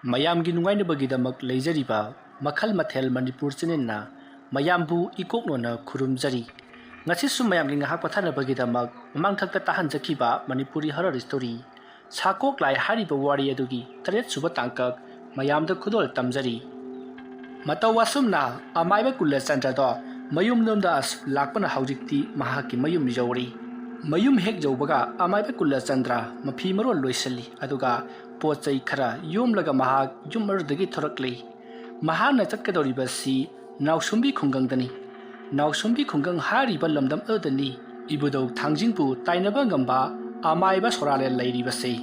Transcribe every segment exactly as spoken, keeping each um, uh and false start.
ꯃꯌꯥꯝꯒꯤ ꯅꯨꯡꯉꯥꯏꯅꯕꯒꯤꯗꯃꯛ ꯂꯩꯖꯔꯤꯕ ꯃꯈꯜ ꯃꯊꯦꯜ ꯃꯅꯤꯄꯨꯔ ꯆꯦꯅꯦꯜꯅ ꯃꯌꯥꯝꯕꯨ ꯏꯀꯣꯛꯅꯣꯅ ꯈꯨꯔꯨꯝꯖꯔꯤ꯫ ꯉꯁꯤꯁꯨ ꯃꯌꯥꯝꯒꯤ ꯉꯥꯏꯍꯥꯛ ꯄꯣꯊꯥꯅꯕꯒꯤꯗꯃꯛ ꯃꯃꯥꯡꯊꯛꯇ ꯇꯥꯍꯟꯖꯈꯤꯕ ꯃꯅꯤꯄꯨꯔꯤ ꯍꯔꯔ ꯁ꯭ꯇꯣꯔꯤ ꯁꯥꯀꯣꯛ ꯂꯥꯏ ꯍꯥꯏꯔꯤꯕ ꯋꯥꯔꯤ ꯑꯗꯨꯒꯤ ꯇꯔꯦꯠ ꯁꯨꯕ ꯇꯥꯡꯀꯛ ꯃꯌꯥꯝꯗ ꯈꯨꯗꯣꯜ ꯇꯝꯖꯔꯤ꯫ ꯃꯇꯧ ꯑꯁꯨꯝꯅ ꯑꯃꯥꯏꯕ ꯀꯨꯂꯆꯟꯗ꯭ꯔꯗꯣ ꯃꯌꯨꯝꯂꯣꯝꯗ ꯑꯁ ꯂꯥꯛꯄꯅ ꯍꯧꯖꯤꯛꯇꯤ ꯃꯍꯥꯛꯀꯤ ꯃꯌꯨꯝ ꯌꯧꯔꯤ꯫ ꯃꯌꯨꯝ ꯍꯦꯛ ꯌꯧꯕꯒ ꯑꯃꯥꯏꯕ ꯀꯨꯂꯆꯟꯗ꯭ꯔ ꯃꯐꯤ ꯃꯔꯣꯜ ꯂꯣꯏꯁꯤꯜꯂꯤ, ꯑꯗꯨꯒ ꯄꯣꯠ ꯆꯩ ꯈꯔ ꯌꯣꯝꯂꯒ ꯃꯍꯥꯛ ꯌꯨꯝ ꯑꯗꯨꯗꯒꯤ ꯊꯣꯔꯛꯂꯤ꯫ ꯃꯍꯥꯛꯅ ꯆꯠꯀꯗꯧꯔꯤꯕꯁꯤ ꯅꯥꯎꯁꯨꯝꯕꯤ ꯈꯨꯡꯒꯪꯗꯅꯤ꯫ ꯅꯥꯎꯁꯨꯝꯕꯤ ꯈꯨꯡꯒꯪ ꯍꯥꯏꯔꯤꯕ ꯂꯝꯗꯝ ꯑꯗꯨꯗꯅꯤ ꯏꯕꯨꯙꯧ ꯊꯥꯡꯖꯤꯡꯕꯨ ꯇꯥꯏꯅꯕ ꯉꯝꯕ ꯑꯃꯥꯏꯕ ꯁꯣꯔꯥꯂꯦꯟ ꯂꯩꯔꯤꯕꯁꯤ꯫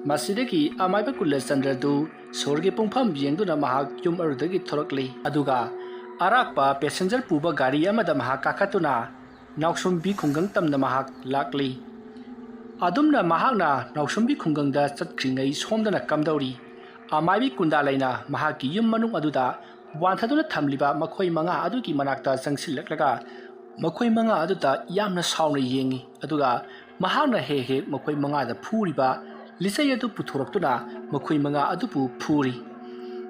ꯃꯁꯤꯗꯒꯤ ꯑꯃꯥꯏꯕ ꯀꯨꯂꯆꯟꯗ꯭ꯔꯗꯨ ꯁꯣꯔꯒꯤ ꯄꯨꯡꯐꯝ ꯌꯦꯡꯗꯨꯅ ꯃꯍꯥꯛ ꯌꯨꯝ ꯑꯗꯨꯗꯒꯤ ꯊꯣꯔꯛꯂꯤ, ꯑꯗꯨꯒ ꯑꯔꯥꯛꯄ ꯄꯦꯁꯦꯟꯖꯔ ꯄꯨꯕ ꯒꯥꯔꯤ ꯑꯃꯗ ꯃꯍꯥꯛ ꯀꯥꯈꯠꯇꯨꯅ ꯅꯥꯎꯁꯨꯝꯕꯤ ꯈꯨꯡꯒꯪ ꯇꯝꯅ ꯃꯍꯥꯛ ꯂꯥꯛꯂꯤ꯫ ꯑꯗꯨꯝꯅ ꯃꯍꯥꯛꯅ ꯅꯥꯎꯁꯨꯝꯕꯤ ꯈꯨꯡꯒꯪꯗ ꯆꯠꯈ꯭ꯔꯤꯉꯩ ꯁꯣꯝꯗꯅ ꯀꯝꯗꯧꯔꯤ, ꯑꯃꯥꯏꯕꯤ ꯀꯨꯟꯗꯥꯂꯩꯅ ꯃꯍꯥꯛꯀꯤ ꯌꯨꯝ ꯃꯅꯨꯡ ꯑꯗꯨꯗ ꯋꯥꯟꯊꯗꯨꯅ ꯊꯝꯂꯤꯕ ꯃꯈꯣꯏ ꯃꯉꯥ ꯑꯗꯨꯒꯤ ꯃꯅꯥꯛꯇ ꯆꯪꯁꯤꯜꯂꯛꯂꯒ ꯃꯈꯣꯏ ꯃꯉꯥ ꯑꯗꯨꯗ ꯌꯥꯝꯅ ꯁꯥꯎꯅ ꯌꯦꯡꯏ, ꯑꯗꯨꯒ ꯃꯍꯥꯛꯅ ꯍꯦꯛ ꯍꯦꯛ ꯃꯈꯣꯏ ꯃꯉꯥꯗ ꯐꯨꯔꯤꯕ ꯂꯤꯆꯩ ꯑꯗꯨ ꯄꯨꯊꯣꯔꯛꯇꯨꯅ ꯃꯈꯣꯏ ꯃꯉꯥ ꯑꯗꯨꯕꯨ ꯐꯨꯔꯤ꯫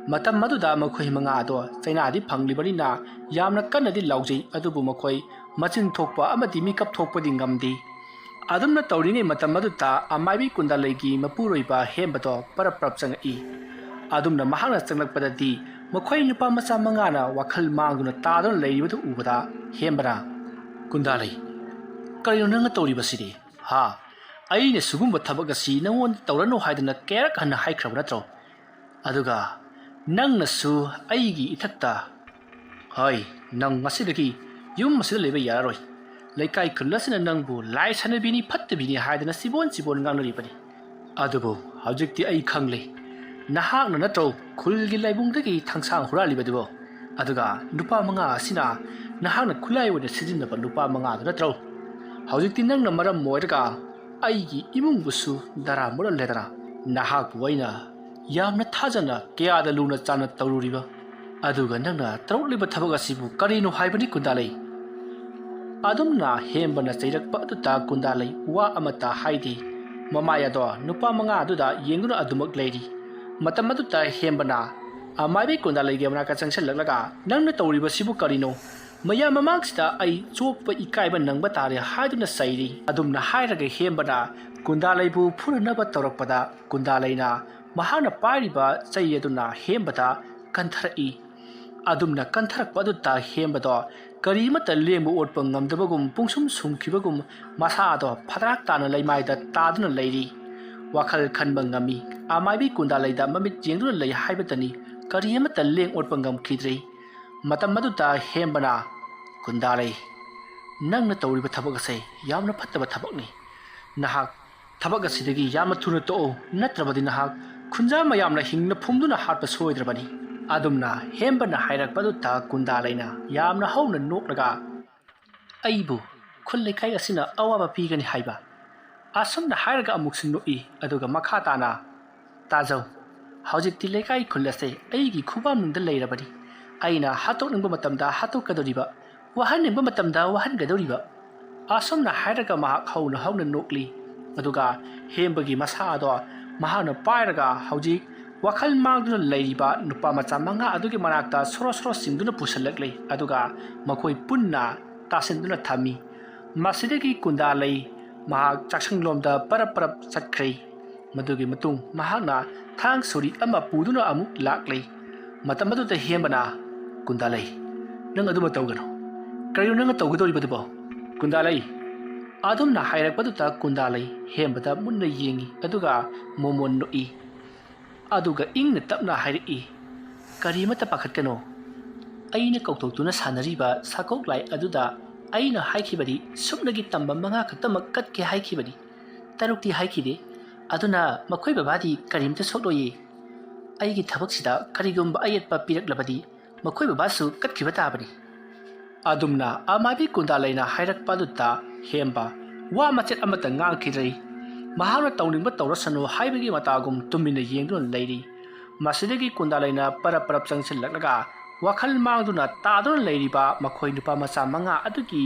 ꯃꯇꯝ ꯑꯗꯨꯗ ꯃꯈꯣꯏ ꯃꯉꯥ ꯑꯗꯣ ꯆꯩꯅꯥꯗꯤ ꯐꯪꯂꯤꯕꯅꯤꯅ ꯌꯥꯝꯅ ꯀꯟꯅꯗꯤ ꯂꯥꯎꯖꯩ, ꯑꯗꯨꯕꯨ ꯃꯈꯣꯏ ꯃꯆꯤꯟ ꯊꯣꯛꯄ ꯑꯃꯗꯤ ꯃꯤꯀꯞ ꯊꯣꯛꯄꯗꯤ ꯉꯝꯗꯦ꯫ ꯑꯗꯨꯝꯅ ꯇꯧꯔꯤꯉꯩ ꯃꯇꯝ ꯑꯗꯨꯗ ꯑꯃꯥꯏꯕꯤ ꯀꯨꯟꯗꯥꯂꯩꯒꯤ ꯃꯄꯨꯔꯣꯏꯕ ꯍꯦꯝꯕꯗꯣ ꯄꯔꯞ ꯄꯔꯞ ꯆꯪꯉꯛꯏ꯫ ꯑꯗꯨꯝꯅ ꯃꯍꯥꯛꯅ ꯆꯪꯂꯛꯄꯗꯗꯤ ꯃꯈꯣꯏ ꯅꯨꯄꯥ ꯃꯆꯥ ꯃꯉꯥꯅ ꯋꯥꯈꯜ ꯃꯥꯡꯗꯨꯅ ꯇꯥꯗꯨꯅ ꯂꯩꯔꯤꯕꯗꯨ ꯎꯕꯗ ꯍꯦꯝꯕꯅ, "ꯀꯨꯟꯗꯥꯂꯩ, ꯀꯔꯤꯅꯣ ꯅꯪꯅ ꯇꯧꯔꯤꯕꯁꯤꯗꯤ? ꯍꯥ? ꯑꯩꯅ ꯁꯤꯒꯨꯝꯕ ꯊꯕꯛ ꯑꯁꯤ ꯅꯉꯣꯟꯗ ꯇꯧꯔꯅꯨ ꯍꯥꯏꯗꯅ ꯀꯌꯥꯔꯛ ꯍꯟꯅ ꯍꯥꯏꯈ꯭ꯔꯕ ꯅꯠꯇ꯭ꯔꯣ? ꯑꯗꯨꯒ ꯅꯪꯅꯁꯨ ꯑꯩꯒꯤ ꯏꯊꯛꯇ, ꯍꯣꯏ, ꯅꯪ ꯉꯁꯤꯗꯒꯤ ꯌꯨꯝ ꯑꯁꯤꯗ ꯂꯩꯕ ꯌꯥꯔꯔꯣꯏ꯫ ꯂꯩꯀꯥꯏ ꯈꯨꯜ ꯑꯁꯤꯅ ꯅꯪꯕꯨ ꯂꯥꯏ ꯁꯥꯟꯅꯕꯤꯅꯤ, ꯐꯠꯇꯕꯤꯅꯤ ꯍꯥꯏꯗꯅ ꯆꯤꯕꯣꯟ ꯆꯤꯕꯣꯟ ꯉꯥꯡꯅꯔꯤꯕꯅꯤ꯫ ꯑꯗꯨꯕꯨ ꯍꯧꯖꯤꯛꯇꯤ ꯑꯩ ꯈꯪꯂꯦ, ꯅꯍꯥꯛꯅ ꯅꯠꯇ꯭ꯔꯣ ꯈꯨꯜꯒꯤ ꯂꯥꯏꯕꯨꯡꯗꯒꯤ ꯊꯥꯡꯁꯥꯡ ꯍꯨꯔꯥꯜꯂꯤꯕꯗꯨꯕꯣ? ꯑꯗꯨꯒ ꯅꯨꯄꯥ ꯃꯉꯥ ꯑꯁꯤꯅ ꯅꯍꯥꯛꯅ ꯈꯨꯠꯂꯥꯏ ꯑꯣꯏꯅ ꯁꯤꯖꯤꯟꯅꯕ ꯅꯨꯄꯥ ꯃꯉꯥꯗꯨ ꯅꯠꯇ꯭ꯔꯣ? ꯍꯧꯖꯤꯛꯇꯤ ꯅꯪꯅ ꯃꯔꯝ ꯑꯣꯏꯔꯒ ꯑꯩꯒꯤ ꯏꯃꯨꯡꯕꯨꯁꯨ ꯗꯔꯥ ꯃꯨꯔꯜꯂꯦꯗꯅ꯫ ꯅꯍꯥꯛꯄꯨ ꯑꯩꯅ ꯌꯥꯝꯅ ꯊꯥꯖꯅ ꯀꯌꯥꯗ ꯂꯨꯅ ꯆꯥꯟꯅ ꯇꯧꯔꯨꯔꯤꯕ, ꯑꯗꯨꯒ ꯅꯪꯅ ꯇꯧꯔꯛꯂꯤꯕ ꯊꯕꯛ ꯑꯁꯤꯕꯨ ꯀꯔꯤꯅꯣ ꯍꯥꯏꯕꯅꯤ ꯀꯨꯟꯗꯥꯂꯩ?" ꯑꯗꯨꯝꯅ ꯍꯦꯝꯕꯅ ꯆꯩꯔꯛꯄ ꯑꯗꯨꯗ ꯀꯨꯟꯗꯥꯂꯩ ꯋꯥ ꯑꯃꯠꯇ ꯍꯥꯏꯗꯦ꯫ ꯃꯃꯥꯏ ꯑꯗꯣ ꯅꯨꯄꯥ ꯃꯉꯥ ꯑꯗꯨꯗ ꯌꯦꯡꯗꯨꯅ ꯑꯗꯨꯃꯛ ꯂꯩꯔꯤ꯫ ꯃꯇꯝ ꯑꯗꯨꯗ ꯍꯦꯝꯕꯅ ꯑꯃꯥꯏꯕꯤ ꯀꯨꯟꯗꯥꯂꯩꯒꯤ ꯃꯅꯥꯛꯇ ꯆꯪꯁꯤꯜꯂꯛꯂꯒ, "ꯅꯪꯅ ꯇꯧꯔꯤꯕꯁꯤꯕꯨ ꯀꯔꯤꯅꯣ? ꯃꯌꯥꯝ ꯃꯃꯥꯡꯁꯤꯗ ꯑꯩ ꯆꯣꯞꯄ ꯏꯀꯥꯏꯕ ꯅꯪꯕ ꯇꯥꯔꯦ" ꯍꯥꯏꯗꯨꯅ ꯆꯩꯔꯤ꯫ ꯑꯗꯨꯝꯅ ꯍꯥꯏꯔꯒ ꯍꯦꯝꯕꯅ ꯀꯨꯟꯗꯥꯂꯩꯕꯨ ꯐꯨꯅꯅꯕ ꯇꯧꯔꯛꯄꯗ, ꯀꯨꯟꯗꯥꯂꯩꯅ ꯃꯍꯥꯛꯅ ꯄꯥꯏꯔꯤꯕ ꯆꯩ ꯑꯗꯨꯅ ꯍꯦꯝꯕꯗ ꯀꯟꯊꯔꯛꯏ꯫ ꯑꯗꯨꯝꯅ ꯀꯟꯊꯔꯛꯄ ꯑꯗꯨꯗ ꯍꯦꯝꯕꯗꯣ ꯀꯔꯤꯃꯠꯇ ꯂꯦꯡꯕ ꯑꯣꯠꯄ ꯉꯝꯗꯕꯒꯨꯝ, ꯄꯨꯡꯁꯨꯝ ꯁꯨꯝꯈꯤꯕꯒꯨꯝ, ꯃꯁꯥꯗꯣ ꯐꯗ꯭ꯔꯥꯛ ꯇꯥꯅ ꯂꯩꯃꯥꯏꯗ ꯇꯥꯗꯨꯅ ꯂꯩꯔꯤ꯫ ꯋꯥꯈꯜ ꯈꯟꯕ ꯉꯝꯃꯤ꯫ ꯑꯃꯥꯏꯕꯤ ꯀꯨꯟꯗꯥꯂꯩꯗ ꯃꯃꯤꯠ ꯌꯦꯡꯗꯨꯅ ꯂꯩ ꯍꯥꯏꯕꯇꯅꯤ, ꯀꯔꯤ ꯑꯃꯠꯇ ꯂꯦꯡ ꯑꯣꯠꯄ ꯉꯝꯈꯤꯗ꯭ꯔꯤ꯫ ꯃꯇꯝ ꯑꯗꯨꯗ ꯍꯦꯝꯕꯅ, "ꯀꯨꯟꯗꯥꯂꯩ, ꯅꯪꯅ ꯇꯧꯔꯤꯕ ꯊꯕꯛ ꯑꯁꯦ ꯌꯥꯝꯅ ꯐꯠꯇꯕ ꯊꯕꯛꯅꯤ꯫ ꯅꯍꯥꯛ ꯊꯕꯛ ꯑꯁꯤꯗꯒꯤ ꯌꯥꯝꯅ ꯊꯨꯅ ꯇꯣꯛꯎ, ꯅꯠꯇ꯭ꯔꯕꯗꯤ ꯅꯍꯥꯛ ꯈꯨꯟꯖꯥ ꯃꯌꯥꯝꯅ ꯍꯤꯡꯅ ꯐꯨꯝꯗꯨꯅ ꯍꯥꯠꯄ ꯁꯣꯏꯗ꯭ꯔꯕꯅꯤ"꯫ ꯑꯗꯨꯝꯅ ꯍꯦꯝꯕꯅ ꯍꯥꯏꯔꯛꯄ ꯑꯗꯨꯗ ꯀꯨꯟꯗꯥꯂꯩꯅ ꯌꯥꯝꯅ ꯍꯧꯅ ꯅꯣꯛꯂꯒ, "ꯑꯩꯕꯨ ꯈꯨꯜ ꯂꯩꯀꯥꯏ ꯑꯁꯤꯅ ꯑꯋꯥꯕ ꯄꯤꯒꯅꯤ ꯍꯥꯏꯕ?" ꯑꯁꯨꯝꯅ ꯍꯥꯏꯔꯒ ꯑꯃꯨꯛꯁꯨ ꯅꯣꯛꯏ, ꯑꯗꯨꯒ ꯃꯈꯥ ꯇꯥꯅ, "ꯇꯥꯖꯧ, ꯍꯧꯖꯤꯛꯇꯤ ꯂꯩꯀꯥꯏ ꯈꯨꯜ ꯑꯁꯦ ꯑꯩꯒꯤ ꯈꯨꯕꯥꯝꯅꯨꯡꯗ ꯂꯩꯔꯕꯅꯤ꯫ ꯑꯩꯅ ꯍꯥꯠꯇꯣꯛꯅꯤꯡꯕ ꯃꯇꯝꯗ ꯍꯥꯠꯇꯣꯛꯀꯗꯧꯔꯤꯕ, ꯋꯥꯍꯟꯅꯤꯡꯕ ꯃꯇꯝꯗ ꯋꯥꯍꯟꯒꯗꯧꯔꯤꯕ"꯫ ꯑꯁꯨꯝꯅ ꯍꯥꯏꯔꯒ ꯃꯍꯥꯛ ꯍꯧꯅ ꯍꯧꯅ ꯅꯣꯛꯂꯤ꯫ ꯑꯗꯨꯒ ꯍꯦꯝꯕꯒꯤ ꯃꯁꯥ ꯑꯗꯣ ꯃꯍꯥꯛꯅ ꯄꯥꯏꯔꯒ ꯍꯧꯖꯤꯛ ꯋꯥꯈꯜ ꯃꯥꯡꯗꯨꯅ ꯂꯩꯔꯤꯕ ꯅꯨꯄꯥ ꯃꯆꯥ ꯃꯉꯥ ꯑꯗꯨꯒꯤ ꯃꯅꯥꯛꯇ ꯁꯣꯔꯣ ꯁꯣꯔꯣ ꯆꯤꯡꯗꯨꯅ ꯄꯨꯁꯤꯜꯂꯛꯂꯤ꯫ ꯑꯗꯨꯒ ꯃꯈꯣꯏ ꯄꯨꯟꯅ ꯇꯥꯁꯤꯟꯗꯨꯅ ꯊꯝꯃꯤ꯫ ꯃꯁꯤꯗꯒꯤ ꯀꯨꯟꯗꯥꯂꯩ ꯃꯍꯥꯛ ꯆꯥꯛꯁꯪꯂꯣꯝꯗ ꯄꯔꯞ ꯄꯔꯞ ꯆꯠꯈ꯭ꯔꯦ꯫ ꯃꯗꯨꯒꯤ ꯃꯇꯨꯡ ꯃꯍꯥꯛꯅ ꯊꯥꯡ ꯁꯣꯔꯤ ꯑꯃ ꯄꯨꯗꯨꯅ ꯑꯃꯨꯛ ꯂꯥꯛꯂꯦ꯫ ꯃꯇꯝ ꯑꯗꯨꯗ ꯍꯦꯝꯕꯅ, "ꯀꯨꯟꯗꯥꯂꯩ, ꯅꯪ ꯑꯗꯨꯃ ꯇꯧꯒꯅꯨ꯫ ꯀꯔꯤꯅꯣ ꯅꯪꯅ ꯇꯧꯒꯗꯧꯔꯤꯕꯗꯨꯕꯣ, ꯀꯨꯟꯗꯥꯂꯩ?" ꯑꯗꯨꯝꯅ ꯍꯥꯏꯔꯛꯄꯗꯨꯗ ꯀꯨꯟꯗꯥꯂꯩ ꯍꯦꯝꯕꯗ ꯃꯨꯟꯅ ꯌꯦꯡꯏ, ꯑꯗꯨꯒ ꯃꯣꯃꯣꯟ ꯅꯣꯛꯏ꯫ ꯑꯗꯨꯒ ꯏꯪꯅ ꯇꯞꯅ ꯍꯥꯏꯔꯛꯏ, "ꯀꯔꯤꯃꯠꯇ ꯄꯥꯈꯠꯀꯅꯣ꯫ ꯑꯩꯅ ꯀꯧꯊꯣꯛꯇꯨꯅ ꯁꯥꯟꯅꯔꯤꯕ ꯁꯥꯀꯣꯛ ꯂꯥꯏ ꯑꯗꯨꯗ ꯑꯩꯅ ꯍꯥꯏꯈꯤꯕꯗꯤ ꯁꯨꯞꯅꯒꯤ ꯇꯝꯕ ꯃꯉꯥ ꯈꯛꯇꯃꯛ ꯀꯠꯀꯦ ꯍꯥꯏꯈꯤꯕꯅꯤ꯫ ꯇꯔꯨꯛꯇꯤ ꯍꯥꯏꯈꯤꯗꯦ꯫ ꯑꯗꯨꯅ ꯃꯈꯣꯏ ꯕꯕꯥꯗꯤ ꯀꯔꯤꯝꯇ ꯁꯣꯛꯂꯣꯏꯌꯦ꯫ ꯑꯩꯒꯤ ꯊꯕꯛꯁꯤꯗ ꯀꯔꯤꯒꯨꯝꯕ ꯑꯌꯦꯠꯄ ꯄꯤꯔꯛꯂꯕꯗꯤ ꯃꯈꯣꯏ ꯕꯕꯥꯁꯨ ꯀꯠꯈꯤꯕ ꯇꯥꯕꯅꯤ"꯫ ꯑꯗꯨꯝꯅ ꯑꯃꯥꯏꯕꯤ ꯀꯨꯟꯗꯥꯂꯩꯅ ꯍꯥꯏꯔꯛꯄ ꯑꯗꯨꯗ ꯍꯦꯝꯕ ꯋꯥ ꯃꯆꯦꯠ ꯑꯃꯠꯇ ꯉꯥꯡꯈꯤꯗ꯭ꯔꯦ꯫ ꯃꯍꯥꯛꯅ ꯇꯧꯅꯤꯡꯕ ꯇꯧꯔꯁꯅꯨ ꯍꯥꯏꯕꯒꯤ ꯃꯇꯥꯒꯨꯝ ꯇꯨꯃꯤꯟꯅ ꯌꯦꯡꯗꯨꯅ ꯂꯩꯔꯤ꯫ ꯃꯁꯤꯗꯒꯤ ꯀꯨꯟꯗꯥꯂꯩꯅ ꯄꯔꯞ ꯄꯔꯞ ꯆꯪꯁꯤꯜꯂꯛꯂꯒ ꯋꯥꯈꯜ ꯃꯥꯡꯗꯨꯅ ꯇꯥꯗꯨꯅ ꯂꯩꯔꯤꯕ ꯃꯈꯣꯏ ꯅꯨꯄꯥ ꯃꯆꯥ ꯃꯉꯥ ꯑꯗꯨꯒꯤ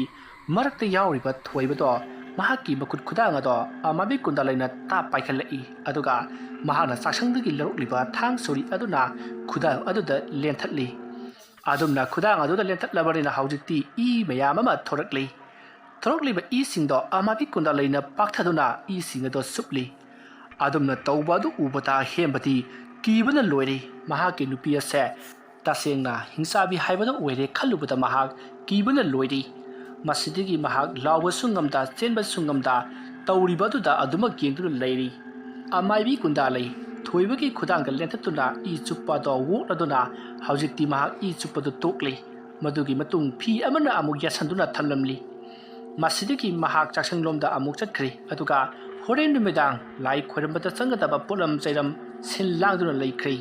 ꯃꯔꯛꯇ ꯌꯥꯎꯔꯤꯕ ꯊꯣꯏꯕꯗꯣ ꯃꯍꯥꯛꯀꯤ ꯃꯈꯨꯠ ꯈꯨꯗꯥꯡ ꯑꯗꯣ ꯑꯃꯥꯏꯕꯤ ꯀꯨꯟꯗꯥꯂꯩꯅ ꯇꯥꯞ ꯄꯥꯏꯈꯠꯂꯛꯏ, ꯑꯗꯨꯒ ꯃꯍꯥꯛꯅ ꯆꯥꯛꯁꯪꯗꯒꯤ ꯂꯧꯔꯛꯂꯤꯕ ꯊꯥꯡ ꯁꯣꯔꯤ ꯑꯗꯨꯅ ꯈꯨꯗꯥꯡ ꯑꯗꯨꯗ ꯂꯦꯟꯊꯠꯂꯤ꯫ ꯑꯗꯨꯝꯅ ꯈꯨꯗꯥꯡ ꯑꯗꯨꯗ ꯂꯦꯟꯊꯠꯂꯕꯅꯤꯅ ꯍꯧꯖꯤꯛꯇꯤ ꯏ ꯃꯌꯥꯝ ꯑꯃ ꯊꯣꯔꯛꯂꯤ꯫ ꯊꯣꯔꯛꯂꯤꯕ ꯏꯁꯤꯡꯗꯣ ꯑꯃꯥꯏꯕꯤ ꯀꯨꯟꯗꯥꯂꯩꯅ ꯄꯥꯛꯊꯗꯨꯅ ꯏꯁꯤꯡ ꯑꯗꯣ ꯁꯨꯞꯂꯤ꯫ ꯑꯗꯨꯝꯅ ꯇꯧꯕ ꯑꯗꯨ ꯎꯕꯗ ꯍꯦꯝꯕꯗꯤ ꯀꯤꯕꯅ ꯂꯣꯏꯔꯦ꯫ ꯃꯍꯥꯛꯀꯤ ꯅꯨꯄꯤ ꯑꯁꯦ ꯇꯁꯦꯡꯅ ꯍꯤꯡꯆꯥꯕꯤ ꯍꯥꯏꯕꯗꯨ ꯑꯣꯏꯔꯦ ꯈꯜꯂꯨꯕꯗ ꯃꯍꯥꯛ ꯀꯤꯕꯅ ꯂꯣꯏꯔꯤ꯫ ꯃꯁꯤꯗꯒꯤ ꯃꯍꯥꯛ ꯂꯥꯎꯕꯁꯨ ꯉꯝꯗ, ꯆꯦꯟꯕꯁꯨ ꯉꯝꯗ, ꯇꯧꯔꯤꯕ ꯑꯗꯨꯗ ꯑꯗꯨꯃꯛ ꯌꯦꯡꯗꯨꯅ ꯂꯩꯔꯤ꯫ ꯑꯃꯥꯏꯕꯤ ꯀꯨꯟꯗꯥꯂꯩ ꯊꯣꯏꯕꯒꯤ ꯈꯨꯗꯥꯡꯗ ꯂꯦꯟꯊꯠꯇꯨꯅ ꯏ ꯆꯨꯞꯄ ꯑꯗꯣ ꯑꯣꯛꯂꯗꯨꯅ ꯍꯧꯖꯤꯛꯇꯤ ꯃꯍꯥꯛ ꯏ ꯆꯨꯞꯄꯗꯨ ꯇꯣꯛꯂꯤ꯫ ꯃꯗꯨꯒꯤ ꯃꯇꯨꯡ ꯐꯤ ꯑꯃꯅ ꯑꯃꯨꯛ ꯌꯥꯁꯟꯗꯨꯅ ꯊꯝꯂꯝꯂꯤ꯫ ꯃꯁꯤꯗꯒꯤ ꯃꯍꯥꯛ ꯆꯥꯛꯁꯪꯂꯣꯝꯗ ꯑꯃꯨꯛ ꯆꯠꯈ꯭ꯔꯦ, ꯑꯗꯨꯒ ꯍꯣꯔꯦꯟ ꯅꯨꯃꯤꯗꯥꯡ ꯂꯥꯏ ꯈꯣꯏꯔꯝꯕꯗ ꯆꯪꯒꯗꯕ ꯄꯣꯠꯂꯝ ꯆꯩꯔꯝ ꯁꯤꯜ ꯂꯥꯡꯗꯨꯅ ꯂꯩꯈ꯭ꯔꯦ꯫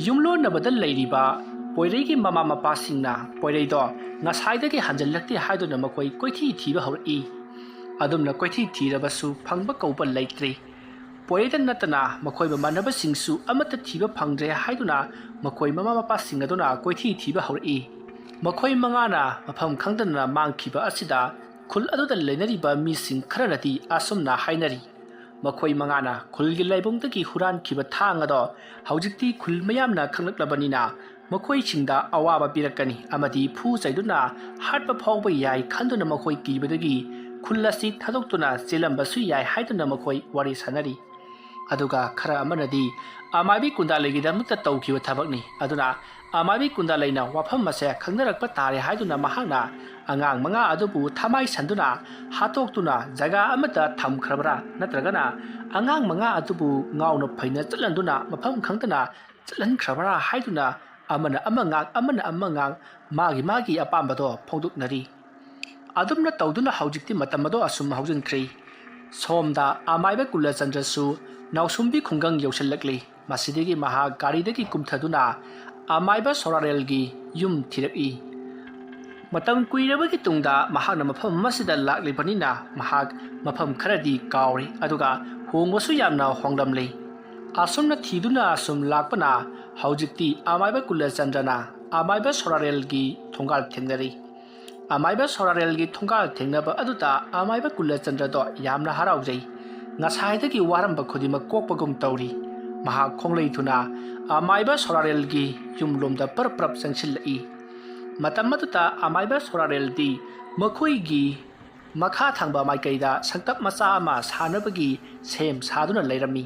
ꯌꯨꯝꯂꯣꯟꯅꯕꯗ ꯂꯩꯔꯤꯕ ꯄꯣꯏꯔꯩꯒꯤ ꯃꯃꯥ ꯃꯄꯥꯁꯤꯡꯅ ꯄꯣꯏꯔꯩꯗꯣ ꯉꯁꯥꯏꯗꯒꯤ ꯍꯟꯖꯤꯜꯂꯛꯇꯦ ꯍꯥꯏꯗꯨꯅ ꯃꯈꯣꯏ ꯀꯣꯏꯊꯤ ꯊꯤꯕ ꯍꯧꯔꯛꯏ꯫ ꯑꯗꯨꯝꯅ ꯀꯣꯏꯊꯤ ꯊꯤꯔꯕꯁꯨ ꯐꯪꯕ ꯀꯧꯕ ꯂꯩꯇ꯭ꯔꯦ꯫ ꯄꯣꯏꯔꯩꯗ ꯅꯠꯇꯅ ꯃꯈꯣꯏ ꯃꯃꯥꯟꯅꯕꯁꯤꯡꯁꯨ ꯑꯃꯠꯇ ꯊꯤꯕ ꯐꯪꯗ꯭ꯔꯦ ꯍꯥꯏꯗꯨꯅ ꯃꯈꯣꯏ ꯃꯃꯥ ꯃꯄꯥꯁꯤꯡ ꯑꯗꯨꯅ ꯀꯣꯏꯊꯤ ꯊꯤꯕ ꯍꯧꯔꯛꯏ꯫ ꯃꯈꯣꯏ ꯃꯉꯥꯅ ꯃꯐꯝ ꯈꯪꯗꯅ ꯃꯥꯡꯈꯤꯕ ꯑꯁꯤꯗ ꯈꯨꯜ ꯑꯗꯨꯗ ꯂꯩꯅꯔꯤꯕ ꯃꯤꯁꯤꯡ ꯈꯔꯅꯗꯤ ꯑꯁꯨꯝꯅ ꯍꯥꯏꯅꯔꯤ, ꯃꯈꯣꯏ ꯃꯉꯥꯅ ꯈꯨꯜꯒꯤ ꯂꯥꯏꯕꯨꯡꯗꯒꯤ ꯍꯨꯔꯥꯟꯈꯤꯕ ꯊꯥꯡ ꯑꯗꯣ ꯍꯧꯖꯤꯛꯇꯤ ꯈꯨꯜ ꯃꯌꯥꯝꯅ ꯈꯪꯂꯛꯂꯕꯅꯤꯅ ꯃꯈꯣꯏꯁꯤꯡꯗ ꯑꯋꯥꯕ ꯄꯤꯔꯛꯀꯅꯤ ꯑꯃꯗꯤ ꯐꯨ ꯆꯩꯗꯨꯅ ꯍꯥꯠꯄ ꯐꯥꯎꯕ ꯌꯥꯏ ꯈꯟꯗꯨꯅ ꯃꯈꯣꯏ ꯀꯤꯕꯗꯒꯤ ꯈꯨꯜ ꯑꯁꯤ ꯊꯥꯗꯣꯛꯇꯨꯅ ꯆꯦꯜꯂꯝꯕꯁꯨ ꯌꯥꯏ ꯍꯥꯏꯗꯨꯅ ꯃꯈꯣꯏ ꯋꯥꯔꯤ ꯁꯥꯅꯔꯤ꯫ ꯑꯗꯨꯒ ꯈꯔ ꯑꯃꯅꯗꯤ ꯑꯃꯥꯏꯕꯤ ꯀꯨꯟꯗꯥꯂꯩꯒꯤꯗꯃꯛꯇ ꯇꯧꯈꯤꯕ ꯊꯕꯛꯅꯤ꯫ ꯑꯗꯨꯅ ꯑꯃꯥꯏꯕꯤ ꯀꯨꯟꯗꯥꯂꯩꯅ ꯋꯥꯐꯝ ꯑꯁꯦ ꯈꯪꯅꯔꯛꯄ ꯇꯥꯔꯦ ꯍꯥꯏꯗꯨꯅ ꯃꯍꯥꯛꯅ ꯑꯉꯥꯡ ꯃꯉꯥ ꯑꯗꯨꯕꯨ ꯊꯃꯥꯏ ꯁꯟꯗꯨꯅ ꯍꯥꯠꯇꯣꯛꯇꯨꯅ ꯖꯒꯥ ꯑꯃꯗ ꯊꯝꯈ꯭ꯔꯕ꯭ꯔꯥ, ꯅꯠꯇ꯭ꯔꯒꯅ ꯑꯉꯥꯡ ꯃꯉꯥ ꯑꯗꯨꯕꯨ ꯉꯥꯎꯅ ꯐꯩꯅ ꯆꯠꯍꯟꯗꯨꯅ ꯃꯐꯝ ꯈꯪꯗꯅ ꯆꯠꯍꯟꯈ꯭ꯔꯕ꯭ꯔꯥ ꯍꯥꯏꯗꯨꯅ ꯑꯃꯅ ꯑꯃ ꯉꯥꯡ, ꯑꯃꯅ ꯑꯃ ꯉꯥꯡ, ꯃꯥꯒꯤ ꯃꯥꯒꯤ ꯑꯄꯥꯝꯕꯗꯣ ꯐꯣꯡꯗꯣꯛꯅꯔꯤ꯫ ꯑꯗꯨꯝꯅ ꯇꯧꯗꯨꯅ ꯍꯧꯖꯤꯛꯇꯤ ꯃꯇꯝ ꯑꯗꯣ ꯑꯁꯨꯝ ꯍꯧꯖꯤꯟꯈ꯭ꯔꯦ꯫ ꯁꯣꯝꯗ ꯑꯃꯥꯏꯕ ꯀꯨꯂꯆꯟꯗ꯭ꯔꯁꯨ ꯅꯥꯎꯁꯨꯝꯕꯤ ꯈꯨꯡꯒꯪ ꯌꯧꯁꯤꯜꯂꯛꯂꯤ꯫ ꯃꯁꯤꯗꯒꯤ ꯃꯍꯥꯛ ꯒꯥꯔꯤꯗꯒꯤ ꯀꯨꯝꯊꯗꯨꯅ ꯑꯃꯥꯏꯕ ꯁꯣꯔꯥꯔꯦꯜꯒꯤ ꯌꯨꯝ ꯊꯤꯔꯛꯏ꯫ ꯃꯇꯝ ꯀꯨꯏꯔꯕꯒꯤ ꯇꯨꯡꯗ ꯃꯍꯥꯛꯅ ꯃꯐꯝ ꯑꯃꯁꯤꯗ ꯂꯥꯛꯂꯤꯕꯅꯤꯅ ꯃꯍꯥꯛ ꯃꯐꯝ ꯈꯔꯗꯤ ꯀꯥꯎꯔꯦ, ꯑꯗꯨꯒ ꯍꯣꯡꯕꯁꯨ ꯌꯥꯝꯅ ꯍꯣꯡꯂꯝꯂꯦ꯫ ꯑꯁꯨꯝꯅ ꯊꯤꯗꯨꯅ ꯑꯁꯨꯝ ꯂꯥꯛꯄꯅ ꯍꯧꯖꯤꯛꯇꯤ ꯑꯃꯥꯏꯕ ꯀꯨꯂꯆꯟꯗ꯭ꯔꯅ ꯑꯃꯥꯏꯕ ꯁꯣꯔꯥꯔꯦꯜꯒꯤ ꯊꯣꯡꯒꯥꯜ ꯊꯦꯡꯅꯔꯤ꯫ ꯑꯃꯥꯏꯕ ꯁꯣꯔꯥꯔꯦꯜꯒꯤ ꯊꯣꯡꯒꯥꯜ ꯊꯦꯡꯅꯕ ꯑꯗꯨꯗ ꯑꯃꯥꯏꯕ ꯀꯨꯂꯆꯟꯗ꯭ꯔꯗꯣ ꯌꯥꯝꯅ ꯍꯔꯥꯎꯖꯩ꯫ ꯉꯁꯥꯏꯗꯒꯤ ꯋꯥꯔꯝꯕ ꯈꯨꯗꯤꯡꯃꯛ ꯀꯣꯛꯄꯒꯨꯝ ꯇꯧꯔꯤ꯫ ꯃꯍꯥꯛ ꯈꯣꯡꯂꯩ ꯊꯨꯅ ꯑꯃꯥꯏꯕ ꯁꯣꯔꯥꯔꯦꯜꯒꯤ ꯌꯨꯝꯂꯣꯝꯗ ꯄꯔꯞ ꯄꯔꯞ ꯆꯪꯁꯤꯜꯂꯛꯏ꯫ ꯃꯇꯝ ꯑꯗꯨꯗ ꯑꯃꯥꯏꯕ ꯁꯣꯔꯥꯔꯦꯜꯗꯤ ꯃꯈꯣꯏꯒꯤ ꯃꯈꯥ ꯊꯪꯕ ꯃꯥꯏꯀꯩꯗ ꯁꯪꯇꯞ ꯃꯆꯥ ꯑꯃ ꯁꯥꯅꯕꯒꯤ ꯁꯦꯝ ꯁꯥꯗꯨꯅ ꯂꯩꯔꯝꯃꯤ꯫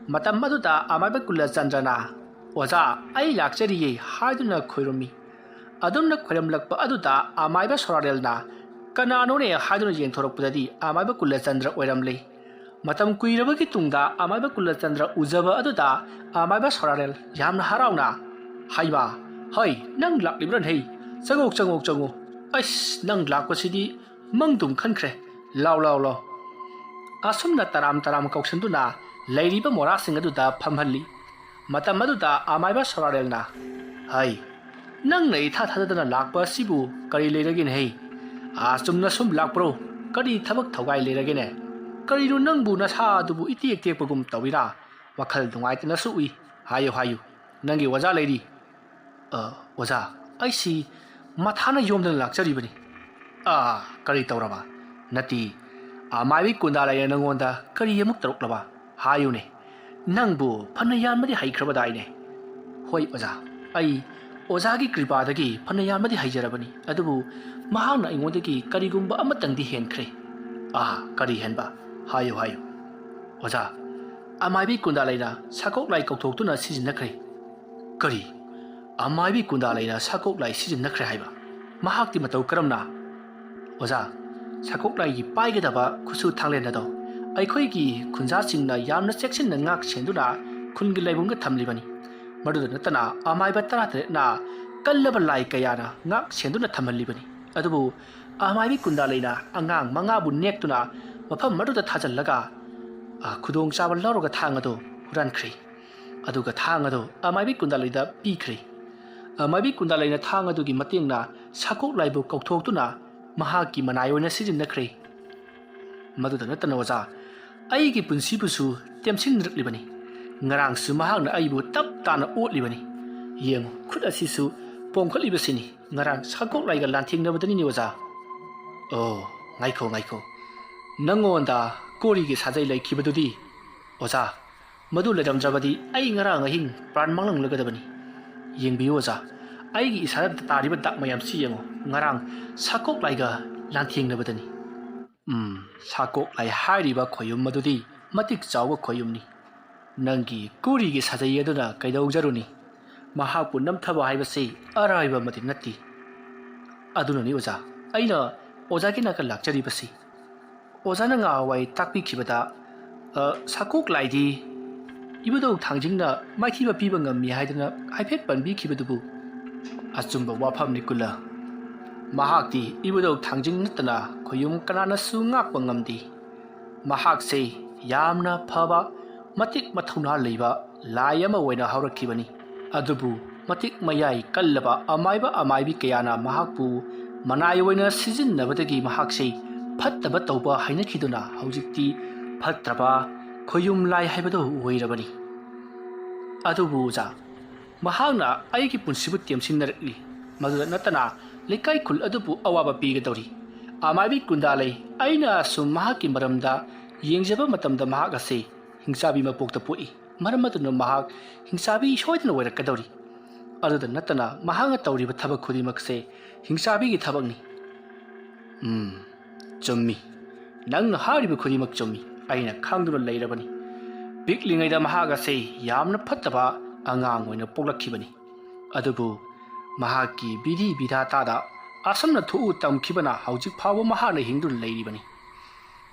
ꯃꯇꯝ ꯑꯗꯨꯗ ꯑꯃꯥꯏꯕ ꯀꯨꯂꯆꯟꯗ꯭ꯔꯅ, "ꯑꯣꯖꯥ, ꯑꯩ ꯂꯥꯛꯆꯔꯤꯌꯦ" ꯍꯥꯏꯗꯨꯅ ꯈꯣꯏꯔꯝꯃꯤ꯫ ꯑꯗꯨꯝꯅ ꯈꯣꯏꯔꯝꯂꯛꯄ ꯑꯗꯨꯗ ꯑꯃꯥꯏꯕ ꯁꯣꯔꯥꯔꯦꯜꯅ "ꯀꯅꯥꯅꯣꯅꯦ?" ꯍꯥꯏꯗꯨꯅ ꯌꯦꯡꯊꯣꯔꯛꯄꯗꯗꯤ ꯑꯃꯥꯏꯕ ꯀꯨꯂꯆꯟꯗ꯭ꯔ ꯑꯣꯏꯔꯝꯂꯦ꯫ ꯃꯇꯝ ꯀꯨꯏꯔꯕꯒꯤ ꯇꯨꯡꯗ ꯑꯃꯥꯏꯕ ꯀꯨꯂꯆꯟꯗ꯭ꯔ ꯎꯖꯕ ꯑꯗꯨꯗ ꯑꯃꯥꯏꯕ ꯁꯣꯔꯥꯔꯦꯜ ꯌꯥꯝꯅ ꯍꯔꯥꯎꯅ, "ꯍꯩꯃꯥ, ꯍꯩ, ꯅꯪ ꯂꯥꯛꯂꯤꯕ꯭ꯔꯥꯅꯦ? ꯆꯪꯉꯣ, ꯆꯪꯉꯣ, ꯆꯪꯉꯣ꯫ ꯑꯩꯁ, ꯅꯪ ꯂꯥꯛꯄꯁꯤꯗꯤ ꯃꯪꯗꯨꯝ ꯈꯟꯈ꯭ꯔꯦ꯫ ꯂꯥꯎ, ꯂꯥꯎ, ꯂꯥꯎ"꯫ ꯑꯁꯨꯝꯅ ꯇꯔꯥꯝ ꯇꯔꯥꯝ ꯀꯧꯁꯟꯗꯨꯅ ꯂꯩꯔꯤꯕ ꯃꯣꯔꯥꯁꯤꯡ ꯑꯗꯨꯗ ꯐꯝꯍꯜꯂꯤ꯫ ꯃꯇꯝ ꯑꯗꯨꯗ ꯑꯃꯥꯏꯕ ꯁꯣꯔꯥꯔꯦꯜꯅ, "ꯍꯩ, ꯅꯪꯅ ꯏꯊꯥ ꯊꯥꯖꯗꯅ ꯂꯥꯛꯄ ꯑꯁꯤꯕꯨ ꯀꯔꯤ ꯂꯩꯔꯒꯦꯅꯦ ꯍꯩ? ꯑꯥ, ꯆꯨꯝꯅ ꯁꯨꯝ ꯂꯥꯛꯄ꯭ꯔꯣ? ꯀꯔꯤ ꯊꯕꯛ ꯊꯧꯒꯥꯏ ꯂꯩꯔꯒꯦꯅꯦ? ꯀꯔꯤꯅꯣ ꯅꯪꯕꯨ ꯅꯁꯥ ꯑꯗꯨꯕꯨ ꯏꯇꯦꯛ ꯇꯦꯛꯄꯒꯨꯝ ꯇꯧꯏꯔꯥ? ꯋꯥꯈꯜ ꯅꯨꯡꯉꯥꯏꯇꯅꯁꯨ ꯎꯏ꯫ ꯍꯥꯏꯌꯨ, ꯍꯥꯏꯌꯨ, ꯅꯪꯒꯤ ꯑꯣꯖꯥ ꯂꯩꯔꯤ"꯫ "ꯑ, ꯑꯣꯖꯥ, ꯑꯩꯁꯤ ꯃꯊꯥꯅ ꯌꯣꯝꯗꯅ ꯂꯥꯛꯆꯔꯤꯕꯅꯤ"꯫ "ꯑ, ꯀꯔꯤ ꯇꯧꯔꯕ? ꯅꯠꯇꯦ, ꯑꯃꯥꯏꯕꯤ ꯀꯨꯟꯗꯥ ꯂꯩꯅ ꯅꯪꯉꯣꯟꯗ ꯀꯔꯤ ꯑꯃꯨꯛ ꯇꯧꯔꯛꯂꯕ? ꯍꯥꯏꯌꯨꯅꯦ, ꯅꯪꯕꯨ ꯐꯅ ꯌꯥꯝꯅꯗꯤ ꯍꯩꯈ꯭ꯔꯕꯗꯥꯏꯅꯦ?" "ꯍꯣꯏ ꯑꯣꯖꯥ, ꯑꯩ ꯑꯣꯖꯥꯒꯤ ꯀ꯭ꯔꯤꯄꯥꯗꯒꯤ ꯐꯅ ꯌꯥꯝꯅꯗꯤ ꯍꯩꯖꯔꯕꯅꯤ, ꯑꯗꯨꯕꯨ ꯃꯍꯥꯛꯅ ꯑꯩꯉꯣꯟꯗꯒꯤ ꯀꯔꯤꯒꯨꯝꯕ ꯑꯃꯇꯪꯗꯤ ꯍꯦꯟꯈ꯭ꯔꯦ"꯫ "ꯑ, ꯀꯔꯤ ꯍꯦꯟꯕ? ꯍꯥꯏꯌꯨ, ꯍꯥꯏꯌꯨ"꯫ "ꯑꯣꯖꯥ, ꯑꯃꯥꯏꯕꯤ ꯀꯨꯟꯗꯥ ꯂꯩꯅ ꯁꯥꯀꯣꯛ ꯂꯥꯏ ꯀꯧꯊꯣꯛꯇꯨꯅ ꯁꯤꯖꯤꯟꯅꯈ꯭ꯔꯦ"꯫ "ꯀꯔꯤ? ꯑꯃꯥꯏꯕꯤ ꯀꯨꯟꯗꯥ ꯂꯩꯅ ꯁꯥꯀꯣꯛ ꯂꯥꯏ ꯁꯤꯖꯤꯟꯅꯈ꯭ꯔꯦ ꯍꯥꯏꯕ? ꯃꯍꯥꯛꯇꯤ ꯃꯇꯧ ꯀꯔꯝꯅ?" "ꯑꯣꯖꯥ, ꯁꯥꯀꯣꯛ ꯂꯥꯏꯒꯤ ꯄꯥꯏꯒꯗꯕ ꯈꯨꯠꯁꯨ ꯊꯥꯡꯂꯦꯟ ꯑꯗꯣ ꯑꯩꯈꯣꯏꯒꯤ ꯈꯨꯟꯖꯥꯁꯤꯡꯅ ꯌꯥꯝꯅ ꯆꯦꯛꯁꯤꯟꯅ ꯉꯥꯛ ꯁꯦꯟꯗꯨꯅ ꯈꯨꯟꯒꯤ ꯂꯥꯏꯕꯨꯡꯗ ꯊꯝꯂꯤꯕꯅꯤ꯫ ꯃꯗꯨꯗ ꯅꯠꯇꯅ ꯑꯃꯥꯏꯕ ꯇꯔꯥꯇꯔꯦꯠꯅ ꯀꯜꯂꯕ ꯂꯥꯏ ꯀꯌꯥꯅ ꯉꯥꯛ ꯁꯦꯟꯗꯨꯅ ꯊꯝꯍꯜꯂꯤꯕꯅꯤ꯫ ꯑꯗꯨꯕꯨ ꯑꯃꯥꯏꯕꯤ ꯀꯨꯟꯗꯥ ꯂꯩꯅ ꯑꯉꯥꯡ ꯃꯉꯥꯕꯨ ꯅꯦꯛꯇꯨꯅ ꯃꯐꯝ ꯑꯗꯨꯗ ꯊꯥꯖꯤꯜꯂꯒ, ꯑ, ꯈꯨꯗꯣꯡꯆꯥꯕ ꯂꯧꯔꯒ ꯊꯥꯡ ꯑꯗꯨ ꯍꯨꯔꯥꯟꯈ꯭ꯔꯦ꯫ ꯑꯗꯨꯒ ꯊꯥꯡ ꯑꯗꯨ ꯑꯃꯥꯏꯕꯤ ꯀꯨꯟꯗꯥ ꯂꯩꯗ ꯄꯤꯈ꯭ꯔꯦ꯫ ꯑꯃꯥꯏꯕꯤ ꯀꯨꯟꯗꯥ ꯂꯩꯅ ꯊꯥꯡ ꯑꯗꯨꯒꯤ ꯃꯇꯦꯡꯅ ꯁꯥꯀꯣꯛ ꯂꯥꯏꯕꯨ ꯀꯧꯊꯣꯛꯇꯨꯅ ꯃꯍꯥꯛꯀꯤ ꯃꯅꯥꯏ ꯑꯣꯏꯅ ꯁꯤꯖꯤꯟꯅꯈ꯭ꯔꯦ꯫ ꯃꯗꯨꯗ ꯅꯠꯇꯅ ꯑꯣꯖꯥ, ꯑꯩꯒꯤ ꯄꯨꯟꯁꯤꯕꯨꯁꯨ ꯇꯦꯝꯁꯤꯟꯅꯔꯛꯂꯤꯕꯅꯤ꯫ ꯉꯔꯥꯡꯁꯨ ꯃꯍꯥꯛꯅ ꯑꯩꯕꯨ ꯇꯞ ꯇꯥꯅ ꯑꯣꯠꯂꯤꯕꯅꯤ꯫ ꯌꯦꯡꯉꯨ, ꯈꯨꯠ ꯑꯁꯤꯁꯨ ꯄꯣꯝꯈꯠꯂꯤꯕꯁꯤꯅꯤ ꯉꯔꯥꯡ ꯁꯥꯀꯣꯛꯂꯥꯏꯒ ꯂꯥꯟꯊꯦꯡꯅꯕꯗꯅꯤꯅꯦ ꯑꯣꯖꯥ꯫ ꯑꯣ, ꯉꯥꯏꯈꯣ, ꯉꯥꯏꯈꯣ꯫ ꯅꯪꯉꯣꯟꯗ ꯀꯣꯔꯤꯒꯤ ꯁꯥꯖꯩ ꯂꯩꯈꯤꯕꯗꯨꯗꯤ, ꯑꯣꯖꯥ, ꯃꯗꯨ ꯂꯩꯔꯝꯗ꯭ꯔꯕꯗꯤ ꯑꯩ ꯉꯔꯥꯡ ꯑꯍꯤꯡ ꯄ꯭ꯔꯥꯟ ꯃꯥꯡꯂꯝꯂꯒꯗꯕꯅꯤ꯫ ꯌꯦꯡꯕꯤꯌꯨ ꯑꯣꯖꯥ, ꯑꯩꯒꯤ ꯏꯁꯥꯗ ꯇꯥꯔꯤꯕ ꯗꯥꯛ ꯃꯌꯥꯝꯁꯤ ꯌꯦꯡꯉꯨ, ꯉꯔꯥꯡ ꯁꯥꯀꯣꯛꯂꯥꯏꯒ ꯂꯥꯟꯊꯦꯡꯅꯕꯗꯅꯤ꯫ ꯎꯝ, ꯁꯥꯀꯣꯛꯂꯥꯏ ꯍꯥꯏꯔꯤꯕ ꯈꯣꯌꯨꯝ ꯑꯗꯨꯗꯤ ꯃꯇꯤꯛ ꯆꯥꯎꯕ ꯈꯣꯌꯨꯝꯅꯤ꯫ ꯅꯪꯒꯤ ꯀꯣꯔꯤꯒꯤ ꯁꯥꯖꯩ ꯑꯗꯨꯅ ꯀꯩꯗꯧꯖꯔꯨꯅꯤ? ꯃꯍꯥꯛꯄꯨ ꯅꯝꯊꯕ ꯍꯥꯏꯕꯁꯤ ꯑꯔꯥꯏꯕ ꯑꯃꯗꯤ ꯅꯠꯇꯦ꯫ ꯑꯗꯨꯅꯅꯤ ꯑꯣꯖꯥ, ꯑꯩꯅ ꯑꯣꯖꯥꯒꯤ ꯅꯥꯛꯇ ꯂꯥꯛꯆꯔꯤꯕꯁꯤ꯫ ꯑꯣꯖꯥꯅ ꯉꯍꯥꯟꯋꯥꯏ ꯇꯥꯛꯄꯤꯈꯤꯕꯗ, ꯑ, ꯁꯥꯀꯣꯛ ꯂꯥꯏꯗꯤ ꯏꯕꯨꯙꯧ ꯊꯥꯡꯖꯤꯡꯅ ꯃꯥꯏꯊꯤꯕ ꯄꯤꯕ ꯉꯝꯃꯤ ꯍꯥꯏꯗꯅ ꯍꯥꯏꯐꯦꯠ ꯄꯟꯕꯤꯈꯤꯕꯗꯨꯕꯨ ꯑꯆꯨꯝꯕ ꯋꯥꯐꯝꯅꯤ ꯀꯨꯂ꯫ ꯃꯍꯥꯛꯇꯤ ꯏꯕꯨꯙꯧ ꯊꯥꯡꯖꯤꯡ ꯅꯠꯇꯅ ꯈꯣꯌꯨꯝ ꯀꯅꯥꯅꯁꯨ ꯉꯥꯛꯄ ꯉꯝꯗꯦ꯫ ꯃꯍꯥꯛꯁꯦ ꯌꯥꯝꯅ ꯐꯕ, ꯃꯇꯤꯛ ꯃꯊꯧꯅꯥ ꯂꯩꯕ ꯂꯥꯏ ꯑꯃ ꯑꯣꯏꯅ ꯍꯧꯔꯛꯈꯤꯕꯅꯤ꯫ ꯑꯗꯨꯕꯨ ꯃꯇꯤꯛ ꯃꯌꯥꯏ ꯀꯜꯂꯕ ꯑꯃꯥꯏꯕ ꯑꯃꯥꯏꯕꯤ ꯀꯌꯥꯅ ꯃꯍꯥꯛꯄꯨ ꯃꯅꯥꯏ ꯑꯣꯏꯅ ꯁꯤꯖꯤꯟꯅꯕꯗꯒꯤ ꯃꯍꯥꯛꯁꯦ ꯐꯠꯇꯕ ꯇꯧꯕ ꯍꯩꯅꯈꯤꯗꯨꯅ ꯍꯧꯖꯤꯛꯇꯤ ꯐꯠꯇ꯭ꯔꯕ ꯈꯣꯌꯨꯝ ꯂꯥꯏ ꯍꯥꯏꯕꯗꯨ ꯑꯣꯏꯔꯕꯅꯤ꯫ ꯑꯗꯨꯕꯨ ꯑꯣꯖꯥ, ꯃꯍꯥꯛꯅ ꯑꯩꯒꯤ ꯄꯨꯟꯁꯤꯕꯨ ꯇꯦꯝꯁꯤꯟꯅꯔꯛꯂꯤ꯫ ꯃꯗꯨꯗ ꯅꯠꯇꯅ ꯂꯩꯀꯥꯏ ꯈꯨꯜ ꯑꯗꯨꯕꯨ ꯑꯋꯥꯕ ꯄꯤꯒꯗꯧꯔꯤ꯫ ꯑꯃꯥꯏꯕꯤ ꯀꯨꯟꯗꯥ ꯂꯩ꯫ ꯑꯩꯅ ꯑꯁꯨꯝ ꯃꯍꯥꯛꯀꯤ ꯃꯔꯝꯗ ꯌꯦꯡꯖꯕ ꯃꯇꯝꯗ ꯃꯍꯥꯛ ꯑꯁꯤ ꯍꯤꯡꯆꯥꯕꯤ ꯃꯄꯣꯛꯇ ꯄꯣꯛꯏ꯫ ꯃꯔꯝ ꯑꯗꯨꯅ ꯃꯍꯥꯛ ꯍꯤꯡꯆꯥꯕꯤ ꯁꯣꯏꯗꯅ ꯑꯣꯏꯔꯛꯀꯗꯧꯔꯤ꯫ ꯑꯗꯨꯗ ꯅꯠꯇꯅ ꯃꯍꯥꯛꯅ ꯇꯧꯔꯤꯕ ꯊꯕꯛ ꯈꯨꯗꯤꯡꯃꯛꯁꯦ ꯍꯤꯡꯆꯥꯕꯤꯒꯤ ꯊꯕꯛꯅꯤ꯫ ꯎꯝ, ꯆꯨꯝꯃꯤ꯫ ꯅꯪꯅ ꯍꯥꯏꯔꯤꯕ ꯈꯨꯗꯤꯡꯃꯛ ꯆꯨꯝꯃꯤ꯫ ꯑꯩꯅ ꯈꯪꯗꯨꯅ ꯂꯩꯔꯕꯅꯤ꯫ ꯄꯤꯛꯂꯤꯉꯩꯗ ꯃꯍꯥꯛ ꯑꯁꯤ ꯌꯥꯝꯅ ꯐꯠꯇꯕ ꯑꯉꯥꯡ ꯑꯣꯏꯅ ꯄꯣꯛꯂꯛꯈꯤꯕꯅꯤ꯫ ꯑꯗꯨꯕꯨ ꯃꯍꯥꯛꯀꯤ ꯕꯤꯙꯤ ꯕꯤꯙꯥꯇꯥꯗ ꯑꯁꯨꯝꯅ ꯊꯣꯛꯎ ꯇꯝꯈꯤꯕꯅ ꯍꯧꯖꯤꯛ ꯐꯥꯎꯕ ꯃꯍꯥꯛꯅ ꯍꯤꯡꯗꯨꯅ ꯂꯩꯔꯤꯕꯅꯤ꯫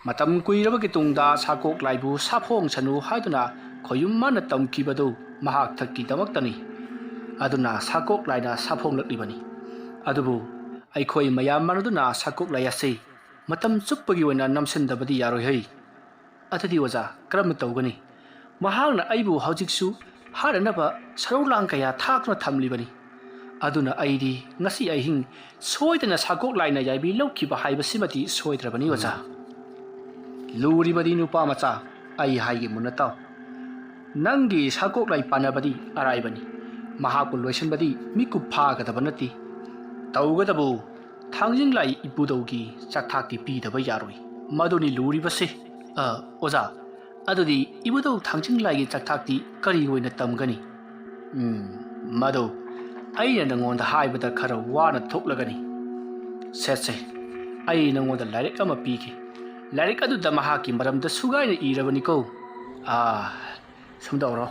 ꯃꯇꯝ ꯀꯨꯏꯔꯕꯒꯤ ꯇꯨꯡꯗ ꯁꯥꯀꯣꯛ ꯂꯥꯏꯕꯨ ꯁꯥꯐꯣꯡꯁꯅꯨ ꯍꯥꯏꯗꯨꯅ ꯈꯣꯌꯨꯝ ꯃꯥꯅ ꯇꯝꯈꯤꯕꯗꯨ ꯃꯍꯥꯛ ꯊꯛꯀꯤꯗꯃꯛꯇꯅꯤ꯫ ꯑꯗꯨꯅ ꯁꯥꯀꯣꯛ ꯂꯥꯏꯅ ꯁꯥꯐꯣꯡꯂꯛꯂꯤꯕꯅꯤ꯫ ꯑꯗꯨꯕꯨ ꯑꯩꯈꯣꯏ ꯃꯌꯥꯝ ꯃꯥꯟꯅꯗꯨꯅ ꯁꯥꯀꯣꯛ ꯂꯥꯏ ꯑꯁꯤ ꯃꯇꯝ ꯆꯨꯞꯄꯒꯤ ꯑꯣꯏꯅ ꯅꯝꯁꯤꯟꯗꯕꯗꯤ ꯌꯥꯔꯣꯏ ꯍꯩ꯫ ꯑꯗꯨꯗꯤ ꯑꯣꯖꯥ, ꯀꯔꯝꯅ ꯇꯧꯒꯅꯤ? ꯃꯍꯥꯛꯅ ꯑꯩꯕꯨ ꯍꯧꯖꯤꯛꯁꯨ ꯍꯥꯠꯅꯅꯕ ꯁꯔꯧ ꯂꯥꯡ ꯀꯌꯥ ꯊꯥꯛꯇꯨꯅ ꯊꯝꯂꯤꯕꯅꯤ꯫ ꯑꯗꯨꯅ ꯑꯩꯗꯤ ꯉꯁꯤ ꯑꯍꯤꯡ ꯁꯣꯏꯗꯅ ꯁꯥꯀꯣꯛ ꯂꯥꯏꯅ ꯌꯥꯏꯕꯤ ꯂꯧꯈꯤꯕ ꯍꯥꯏꯕꯁꯤꯃꯗꯤ ꯁꯣꯏꯗ꯭ꯔꯕꯅꯤ ꯑꯣꯖꯥ꯫ ꯂꯨꯔꯤꯕꯗꯤ ꯅꯨꯄꯥ ꯃꯆꯥ, ꯑꯩ ꯍꯥꯏꯒꯦ ꯃꯨꯟꯅ ꯇꯥꯎ꯫ ꯅꯪꯒꯤ ꯁꯥꯀꯣꯛ ꯂꯥꯏ ꯄꯥꯟꯅꯕꯗꯤ ꯑꯔꯥꯏꯕꯅꯤ꯫ ꯃꯍꯥꯛꯄꯨ ꯂꯣꯏꯁꯤꯟꯕꯗꯤ ꯃꯤꯀꯨꯞ ꯐꯥꯒꯗꯕ ꯅꯠꯇꯦ꯫ ꯇꯧꯒꯗꯕꯨ ꯊꯥꯡꯖꯤꯡ ꯂꯥꯏ ꯏꯕꯨꯙꯧꯒꯤ ꯆꯥꯛꯊꯥꯛꯇꯤ ꯄꯤꯗꯕ ꯌꯥꯔꯣꯏ꯫ ꯃꯗꯨꯅꯤ ꯂꯨꯔꯤꯕꯁꯦ꯫ ꯑ, ꯑꯣꯖꯥ, ꯑꯗꯨꯗꯤ ꯏꯕꯨꯙꯧ ꯊꯥꯡꯖꯤꯡ ꯂꯥꯏꯒꯤ ꯆꯥꯛꯊꯥꯛꯇꯤ ꯀꯔꯤ ꯑꯣꯏꯅ ꯇꯝꯒꯅꯤ? ꯎꯝ, ꯃꯗꯨ ꯑꯩꯅ ꯅꯉꯣꯟꯗ ꯍꯥꯏꯕꯗ ꯈꯔ ꯋꯥꯅ ꯊꯣꯛꯂꯒꯅꯤ꯫ ꯁꯦ, ꯁꯦ, ꯑꯩ ꯅꯉꯣꯟꯗ ꯂꯥꯏꯔꯤꯛ ꯑꯃ ꯄꯤꯒꯦ꯫ ꯂꯥꯏꯔꯤꯛ ꯑꯗꯨꯗ ꯃꯍꯥꯛꯀꯤ ꯃꯔꯝꯗ ꯁꯨꯒꯥꯏꯅ ꯏꯔꯕꯅꯤꯀꯣ꯫ ꯑꯥ, ꯁꯨꯝ ꯇꯧꯔꯣ꯫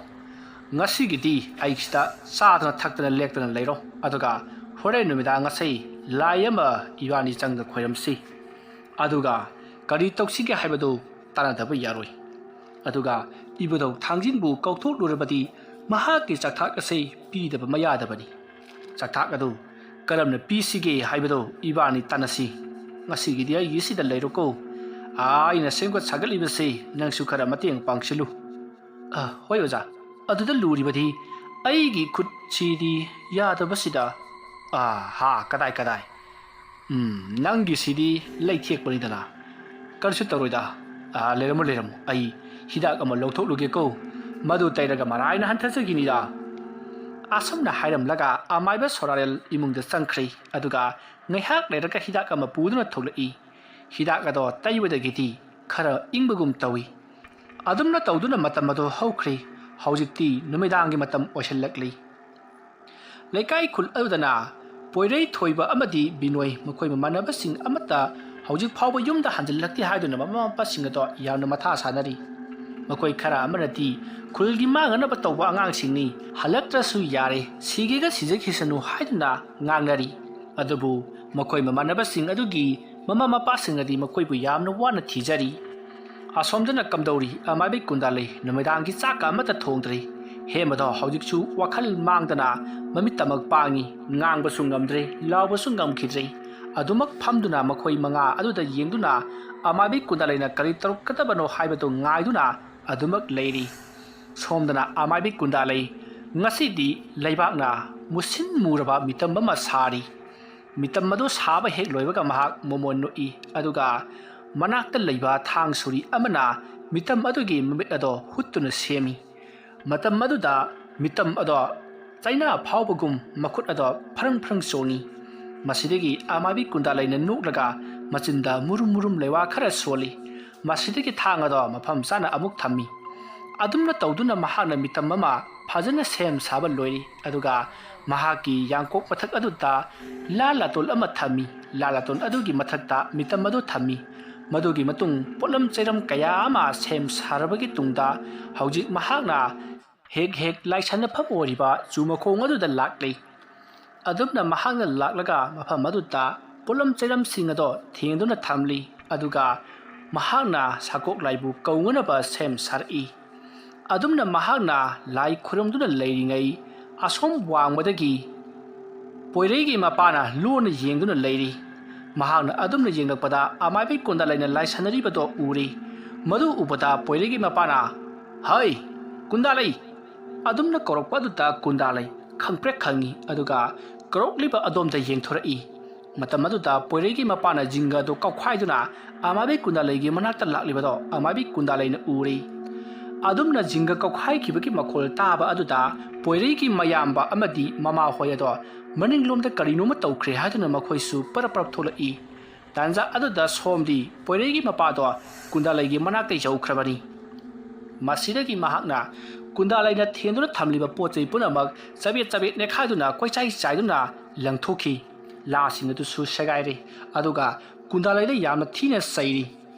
ꯉꯁꯤꯒꯤꯗꯤ ꯑꯩꯁꯤꯗ ꯆꯥꯗꯅ ꯊꯛꯇꯅ ꯂꯦꯛꯇꯅ ꯂꯩꯔꯣ꯫ ꯑꯗꯨꯒ ꯍꯣꯔꯦꯟ ꯅꯨꯃꯤꯗꯥꯡ ꯉꯁꯤ ꯂꯥꯏ ꯑꯃ ꯏꯕꯥꯅꯤ ꯆꯪꯗ ꯈꯣꯏꯔꯝꯁꯤ꯫ ꯑꯗꯨꯒ ꯀꯔꯤ ꯇꯧꯁꯤꯒꯦ ꯍꯥꯏꯕꯗꯨ ꯇꯥꯟꯅꯗꯕ ꯌꯥꯔꯣꯏ꯫ ꯑꯗꯨꯒ ꯏꯕꯨꯙꯧ ꯊꯥꯡꯖꯤꯡꯕꯨ ꯀꯧꯊꯣꯛꯂꯨꯔꯕꯗꯤ ꯃꯍꯥꯛꯀꯤ ꯆꯥꯛꯊꯥꯛ ꯑꯁꯤ ꯄꯤꯗꯕ ꯃꯌꯥꯗꯕꯅꯤ꯫ ꯆꯥꯛꯊꯥꯛ ꯑꯗꯨ ꯀꯔꯝꯅ ꯄꯤꯁꯤꯒꯦ ꯍꯥꯏꯕꯗꯨ ꯏꯕꯥꯅꯤ ꯇꯥꯟꯅꯁꯤ꯫ ꯉꯁꯤꯒꯤꯗꯤ ꯑꯩꯒꯤꯁꯤꯗ ꯂꯩꯔꯣꯀꯣ꯫ ꯑꯥ, ꯑꯩꯅ ꯁꯦꯝꯒꯠ ꯁꯥꯒꯠꯂꯤꯕꯁꯤ ꯅꯪꯁꯨ ꯈꯔ ꯃꯇꯦꯡ ꯄꯥꯡꯁꯤꯜꯂꯨ꯫ ꯑ, ꯍꯣꯏ ꯑꯣꯖꯥ꯫ ꯑꯗꯨꯗ ꯂꯨꯔꯤꯕꯗꯤ ꯑꯩꯒꯤ ꯈꯨꯠꯁꯤꯗꯤ ꯌꯥꯗꯕꯁꯤꯗ꯫ ꯑꯥ, ꯍꯥ, ꯀꯗꯥꯏ, ꯀꯗꯥꯏ? ꯎꯝ, ꯅꯪꯒꯤꯁꯤꯗꯤ ꯂꯩꯊꯦꯛꯄꯅꯤꯗꯅ꯫ ꯀꯔꯤꯁꯨ ꯇꯧꯔꯣꯏꯗ꯫ ꯑꯥ, ꯂꯩꯔꯝꯃꯣ, ꯂꯩꯔꯝꯃꯣ꯫ ꯑꯩ ꯍꯤꯗꯥꯛ ꯑꯃ ꯂꯧꯊꯣꯛꯂꯨꯒꯦꯀꯣ꯫ ꯃꯗꯨ ꯇꯩꯔꯒ ꯃꯔꯥꯏꯅ ꯍꯟꯊꯖꯈꯤꯅꯤꯗ꯫ ꯑꯁꯨꯝꯅ ꯍꯥꯏꯔꯝꯂꯒ ꯑꯃꯥꯏꯕ ꯁꯣꯔꯥꯔꯦꯜ ꯏꯃꯨꯡꯗ ꯆꯪꯈ꯭ꯔꯦ꯫ ꯑꯗꯨꯒ ꯉꯥꯏꯍꯥꯛ ꯂꯩꯔꯒ ꯍꯤꯗꯥꯛ ꯑꯃ ꯄꯨꯗꯨꯅ ꯊꯣꯛꯂꯛꯏ꯫ ꯍꯤꯗꯥꯛ ꯑꯗꯣ ꯇꯩꯕꯗꯒꯤꯗꯤ ꯈꯔ ꯏꯪꯕꯒꯨꯝ ꯇꯧꯏ꯫ ꯑꯗꯨꯝꯅ ꯇꯧꯗꯨꯅ ꯃꯇꯝ ꯑꯗꯨ ꯍꯧꯈ꯭ꯔꯦ꯫ ꯍꯧꯖꯤꯛꯇꯤ ꯅꯨꯃꯤꯗꯥꯡꯒꯤ ꯃꯇꯝ ꯑꯣꯏꯁꯤꯜꯂꯛꯂꯤ꯫ ꯂꯩꯀꯥꯏ ꯈꯨꯜ ꯑꯗꯨꯗꯅ ꯄꯣꯏꯔꯩ ꯊꯣꯏꯕ ꯑꯃꯗꯤ ꯕꯤꯅꯣꯏ, ꯃꯈꯣꯏ ꯃꯃꯥꯟꯅꯕꯁꯤꯡ ꯑꯃꯠꯇ ꯍꯧꯖꯤꯛ ꯐꯥꯎꯕ ꯌꯨꯝꯗ ꯍꯟꯖꯤꯜꯂꯛꯇꯦ ꯍꯥꯏꯗꯨꯅ ꯃꯃꯥ ꯃꯄꯥꯁꯤꯡ ꯑꯗꯣ ꯌꯥꯝꯅ ꯃꯊꯥ ꯁꯥꯅꯔꯤ꯫ ꯃꯈꯣꯏ ꯈꯔ ꯑꯃꯅꯗꯤ ꯈꯨꯜꯒꯤ ꯃꯥꯡꯅꯅꯕ ꯇꯧꯕ ꯑꯉꯥꯡꯁꯤꯡꯅꯤ, ꯍꯜꯂꯛꯇ꯭ꯔꯁꯨ ꯌꯥꯔꯦ, ꯁꯤꯒꯦꯒ ꯁꯤꯖꯈꯤꯁꯅꯨ ꯍꯥꯏꯗꯨꯅ ꯉꯥꯡꯅꯔꯤ꯫ ꯑꯗꯨꯕꯨ ꯃꯈꯣꯏ ꯃꯃꯥꯟꯅꯕꯁꯤꯡ ꯑꯗꯨꯒꯤ ꯃꯃꯥ ꯃꯄꯥꯁꯤꯡꯅꯗꯤ ꯃꯈꯣꯏꯕꯨ ꯌꯥꯝꯅ ꯋꯥꯅ ꯊꯤꯖꯔꯤ꯫ ꯑꯁꯣꯝꯗꯅ ꯀꯝꯗꯧꯔꯤ? ꯑꯃꯥꯏꯕꯤ ꯀꯨꯟꯗꯥ ꯂꯩ, ꯅꯨꯃꯤꯗꯥꯡꯒꯤ ꯆꯥꯛꯀ ꯑꯃꯠꯇ ꯊꯣꯡꯗ꯭ꯔꯤ꯫ ꯍꯦꯃꯗꯣ ꯍꯧꯖꯤꯛꯁꯨ ꯋꯥꯈꯜ ꯃꯥꯡꯗꯅ ꯃꯃꯤꯠ ꯇꯃꯛ ꯄꯥꯡꯉꯤ꯫ ꯉꯥꯡꯕꯁꯨ ꯉꯝꯗ꯭ꯔꯦ, ꯂꯥꯎꯕꯁꯨ ꯉꯝꯈꯤꯗ꯭ꯔꯦ꯫ ꯑꯗꯨꯃꯛ ꯐꯝꯗꯨꯅ ꯃꯈꯣꯏ ꯃꯉꯥ ꯑꯗꯨꯗ ꯌꯦꯡꯗꯨꯅ ꯑꯃꯥꯏꯕꯤ ꯀꯨꯟꯗꯥ ꯂꯩꯅ ꯀꯔꯤ ꯇꯧꯔꯛꯀꯗꯕꯅꯣ ꯍꯥꯏꯕꯗꯨ ꯉꯥꯏꯗꯨꯅ ꯑꯗꯨꯃꯛ ꯂꯩꯔꯤ꯫ ꯁꯣꯝꯗꯅ ꯑꯃꯥꯏꯕꯤ ꯀꯨꯟꯗꯥ ꯂꯩ꯫ ꯉꯁꯤꯗꯤ ꯂꯩꯕꯥꯛꯅ ꯃꯨꯁꯤꯟ ꯃꯨꯔꯕ ꯃꯤꯇꯝ ꯑꯃ ꯁꯥꯔꯤ꯫ ꯃꯤꯇꯝ ꯑꯗꯨ ꯁꯥꯕ ꯍꯦꯛ ꯂꯣꯏꯕꯒ ꯃꯍꯥꯛ ꯃꯃꯣꯟ ꯅꯣꯛꯏ, ꯑꯗꯨꯒ ꯃꯅꯥꯛꯇ ꯂꯩꯕ ꯊꯥꯡ ꯁꯨꯔꯤ ꯑꯃꯅ ꯃꯤꯇꯝ ꯑꯗꯨꯒꯤ ꯃꯃꯤꯠ ꯑꯗꯣ ꯍꯨꯠꯇꯨꯅ ꯁꯦꯝꯃꯤ꯫ ꯃꯇꯝ ꯑꯗꯨꯗ ꯃꯤꯇꯝ ꯑꯗꯣ ꯆꯩꯅꯥ ꯐꯥꯎꯕꯒꯨꯝ ꯃꯈꯨꯠ ꯑꯗꯣ ꯐꯔꯪ ꯐꯔꯪ ꯆꯣꯡꯏ꯫ ꯃꯁꯤꯗꯒꯤ ꯑꯃꯥꯏꯕꯤ ꯀꯨꯟꯗꯥꯂꯩꯅ ꯅꯣꯛꯂꯒ ꯃꯆꯤꯟꯗ ꯃꯨꯔꯨꯝ ꯃꯨꯔꯨꯝ ꯂꯩꯋꯥ ꯈꯔ ꯁꯣꯜꯂꯤ꯫ ꯃꯁꯤꯗꯒꯤ ꯊꯥꯡ ꯑꯗꯣ ꯃꯐꯝ ꯆꯥꯅ ꯑꯃꯨꯛ ꯊꯝꯃꯤ꯫ ꯑꯗꯨꯝꯅ ꯇꯧꯗꯨꯅ ꯃꯍꯥꯛꯅ ꯃꯤꯇꯝ ꯑꯃ ꯐꯖꯅ ꯁꯦꯝ ꯁꯥꯕ ꯂꯣꯏꯔꯤ꯫ ꯑꯗꯨꯒ ꯃꯍꯥꯛꯀꯤ ꯌꯥꯡꯀꯣꯛ ꯃꯊꯛ ꯑꯗꯨꯗ ꯂꯥ ꯂꯥꯇꯣꯟ ꯑꯃ ꯊꯝꯃꯤ꯫ ꯂꯥ ꯂꯥꯇꯣꯟ ꯑꯗꯨꯒꯤ ꯃꯊꯛꯇ ꯃꯤꯇꯝ ꯑꯗꯨ ꯊꯝꯃꯤ꯫ ꯃꯗꯨꯒꯤ ꯃꯇꯨꯡ ꯄꯣꯠꯂꯝ ꯆꯩꯔꯝ ꯀꯌꯥ ꯑꯃ ꯁꯦꯝ ꯁꯥꯔꯕꯒꯤ ꯇꯨꯡꯗ ꯍꯧꯖꯤꯛ ꯃꯍꯥꯛꯅ ꯍꯦꯛ ꯍꯦꯛ ꯂꯥꯏꯁꯟꯅꯐꯝ ꯑꯣꯏꯔꯤꯕ ꯆꯨ ꯃꯈꯣꯡ ꯑꯗꯨꯗ ꯂꯥꯛꯂꯤ꯫ ꯑꯗꯨꯝꯅ ꯃꯍꯥꯛꯅ ꯂꯥꯛꯂꯒ ꯃꯐꯝ ꯑꯗꯨꯗ ꯄꯣꯠꯂꯝ ꯆꯩꯔꯝꯁꯤꯡ ꯑꯗꯣ ꯊꯦꯡꯗꯨꯅ ꯊꯝꯂꯤ꯫ ꯑꯗꯨꯒ ꯃꯍꯥꯛꯅ ꯁꯥꯀꯣꯛ ꯂꯥꯏꯕꯨ ꯀꯧꯅꯅꯕ ꯁꯦꯝ ꯁꯥꯔꯛꯏ꯫ ꯑꯗꯨꯝꯅ ꯃꯍꯥꯛꯅ ꯂꯥꯏ ꯈꯨꯔꯨꯝꯗꯨꯅ ꯂꯩꯔꯤꯉꯩ ꯑꯁꯣꯝ ꯋꯥꯡꯃꯗꯒꯤ ꯄꯣꯏꯔꯩꯒꯤ ꯃꯄꯥꯅ ꯂꯣꯟꯅ ꯌꯦꯡꯗꯨꯅ ꯂꯩꯔꯤ꯫ ꯃꯍꯥꯛꯅ ꯑꯗꯨꯝꯅ ꯌꯦꯡꯂꯛꯄꯗ ꯑꯃꯥꯏꯕꯤ ꯀꯨꯟꯗꯥꯂꯩꯅ ꯂꯥꯏꯁꯟꯅꯔꯤꯕꯗꯣ ꯎꯔꯤ꯫ ꯃꯗꯨ ꯎꯕꯗ ꯄꯣꯏꯔꯩꯒꯤ ꯃꯄꯥꯅ, "ꯍꯩ, ꯀꯨꯟꯗꯥꯂꯩ!" ꯑꯗꯨꯝꯅ ꯀꯧꯔꯛꯄ ꯑꯗꯨꯗ ꯀꯨꯟꯗꯥꯂꯩ ꯈꯪꯄ꯭ꯔꯦꯛ ꯈꯪꯉꯤ꯫ ꯑꯗꯨꯒ ꯀꯧꯔꯛꯂꯤꯕ ꯑꯗꯣꯝꯗ ꯌꯦꯡꯊꯣꯔꯛꯏ꯫ ꯃꯇꯝ ꯑꯗꯨꯗ ꯄꯣꯏꯔꯩꯒꯤ ꯃꯄꯥꯅ ꯖꯤꯡꯒ ꯑꯗꯨ ꯀꯧꯈꯥꯏꯗꯨꯅ ꯑꯃꯥꯏꯕꯤ ꯀꯨꯟꯗꯥꯂꯩꯒꯤ ꯃꯅꯥꯛꯇ ꯂꯥꯛꯂꯤꯕꯗꯣ ꯑꯃꯥꯏꯕꯤ ꯀꯨꯟꯗꯥꯂꯩꯅ ꯎꯔꯤ꯫ ꯑꯗꯨꯝꯅ ꯖꯤꯡꯒ ꯀꯧꯈꯥꯏꯈꯤꯕꯒꯤ ꯃꯈꯣꯜ ꯇꯥꯕ ꯑꯗꯨꯗ ꯄꯣꯏꯔꯩꯒꯤ ꯃꯌꯥꯝꯕ ꯑꯃꯗꯤ ꯃꯃꯥ ꯍꯣꯏ ꯑꯗꯣ ꯃꯅꯤꯡꯂꯣꯝꯗ ꯀꯔꯤꯅꯣꯃ ꯇꯧꯈ꯭ꯔꯦ ꯍꯥꯏꯗꯨꯅ ꯃꯈꯣꯏꯁꯨ ꯄꯔꯞ ꯄꯔꯞ ꯊꯣꯛꯂꯛꯏ꯫ ꯇꯥꯟꯖꯥ ꯑꯗꯨꯗ ꯁꯣꯝꯗꯤ ꯄꯣꯏꯔꯩꯒꯤ ꯃꯄꯥꯗꯣ ꯀꯨꯟꯗꯥꯂꯩꯒꯤ ꯃꯅꯥꯛꯇ ꯌꯧꯈ꯭ꯔꯕꯅꯤ꯫ ꯃꯁꯤꯗꯒꯤ ꯃꯍꯥꯛꯅ ꯀꯨꯟꯗꯥꯂꯩꯅ ꯊꯦꯟꯗꯨꯅ ꯊꯝꯂꯤꯕ ꯄꯣꯠ ꯆꯩ ꯄꯨꯝꯅꯃꯛ ꯆꯕꯦꯠ ꯆꯕꯦꯠ ꯅꯦꯠꯈꯥꯏꯗꯨꯅ ꯀꯣꯏꯆꯥꯏ ꯆꯥꯏꯗꯨꯅ ꯂꯪꯊꯣꯛꯈꯤ꯫ ꯂꯥꯁꯤꯡ ꯑꯗꯨꯁꯨ ꯁꯦꯒꯥꯏꯔꯦ꯫ ꯑꯗꯨꯒ ꯀꯨꯟꯗꯥꯂꯩꯗ ꯌꯥꯝꯅ ꯊꯤꯅ ꯆꯩꯔꯤ꯫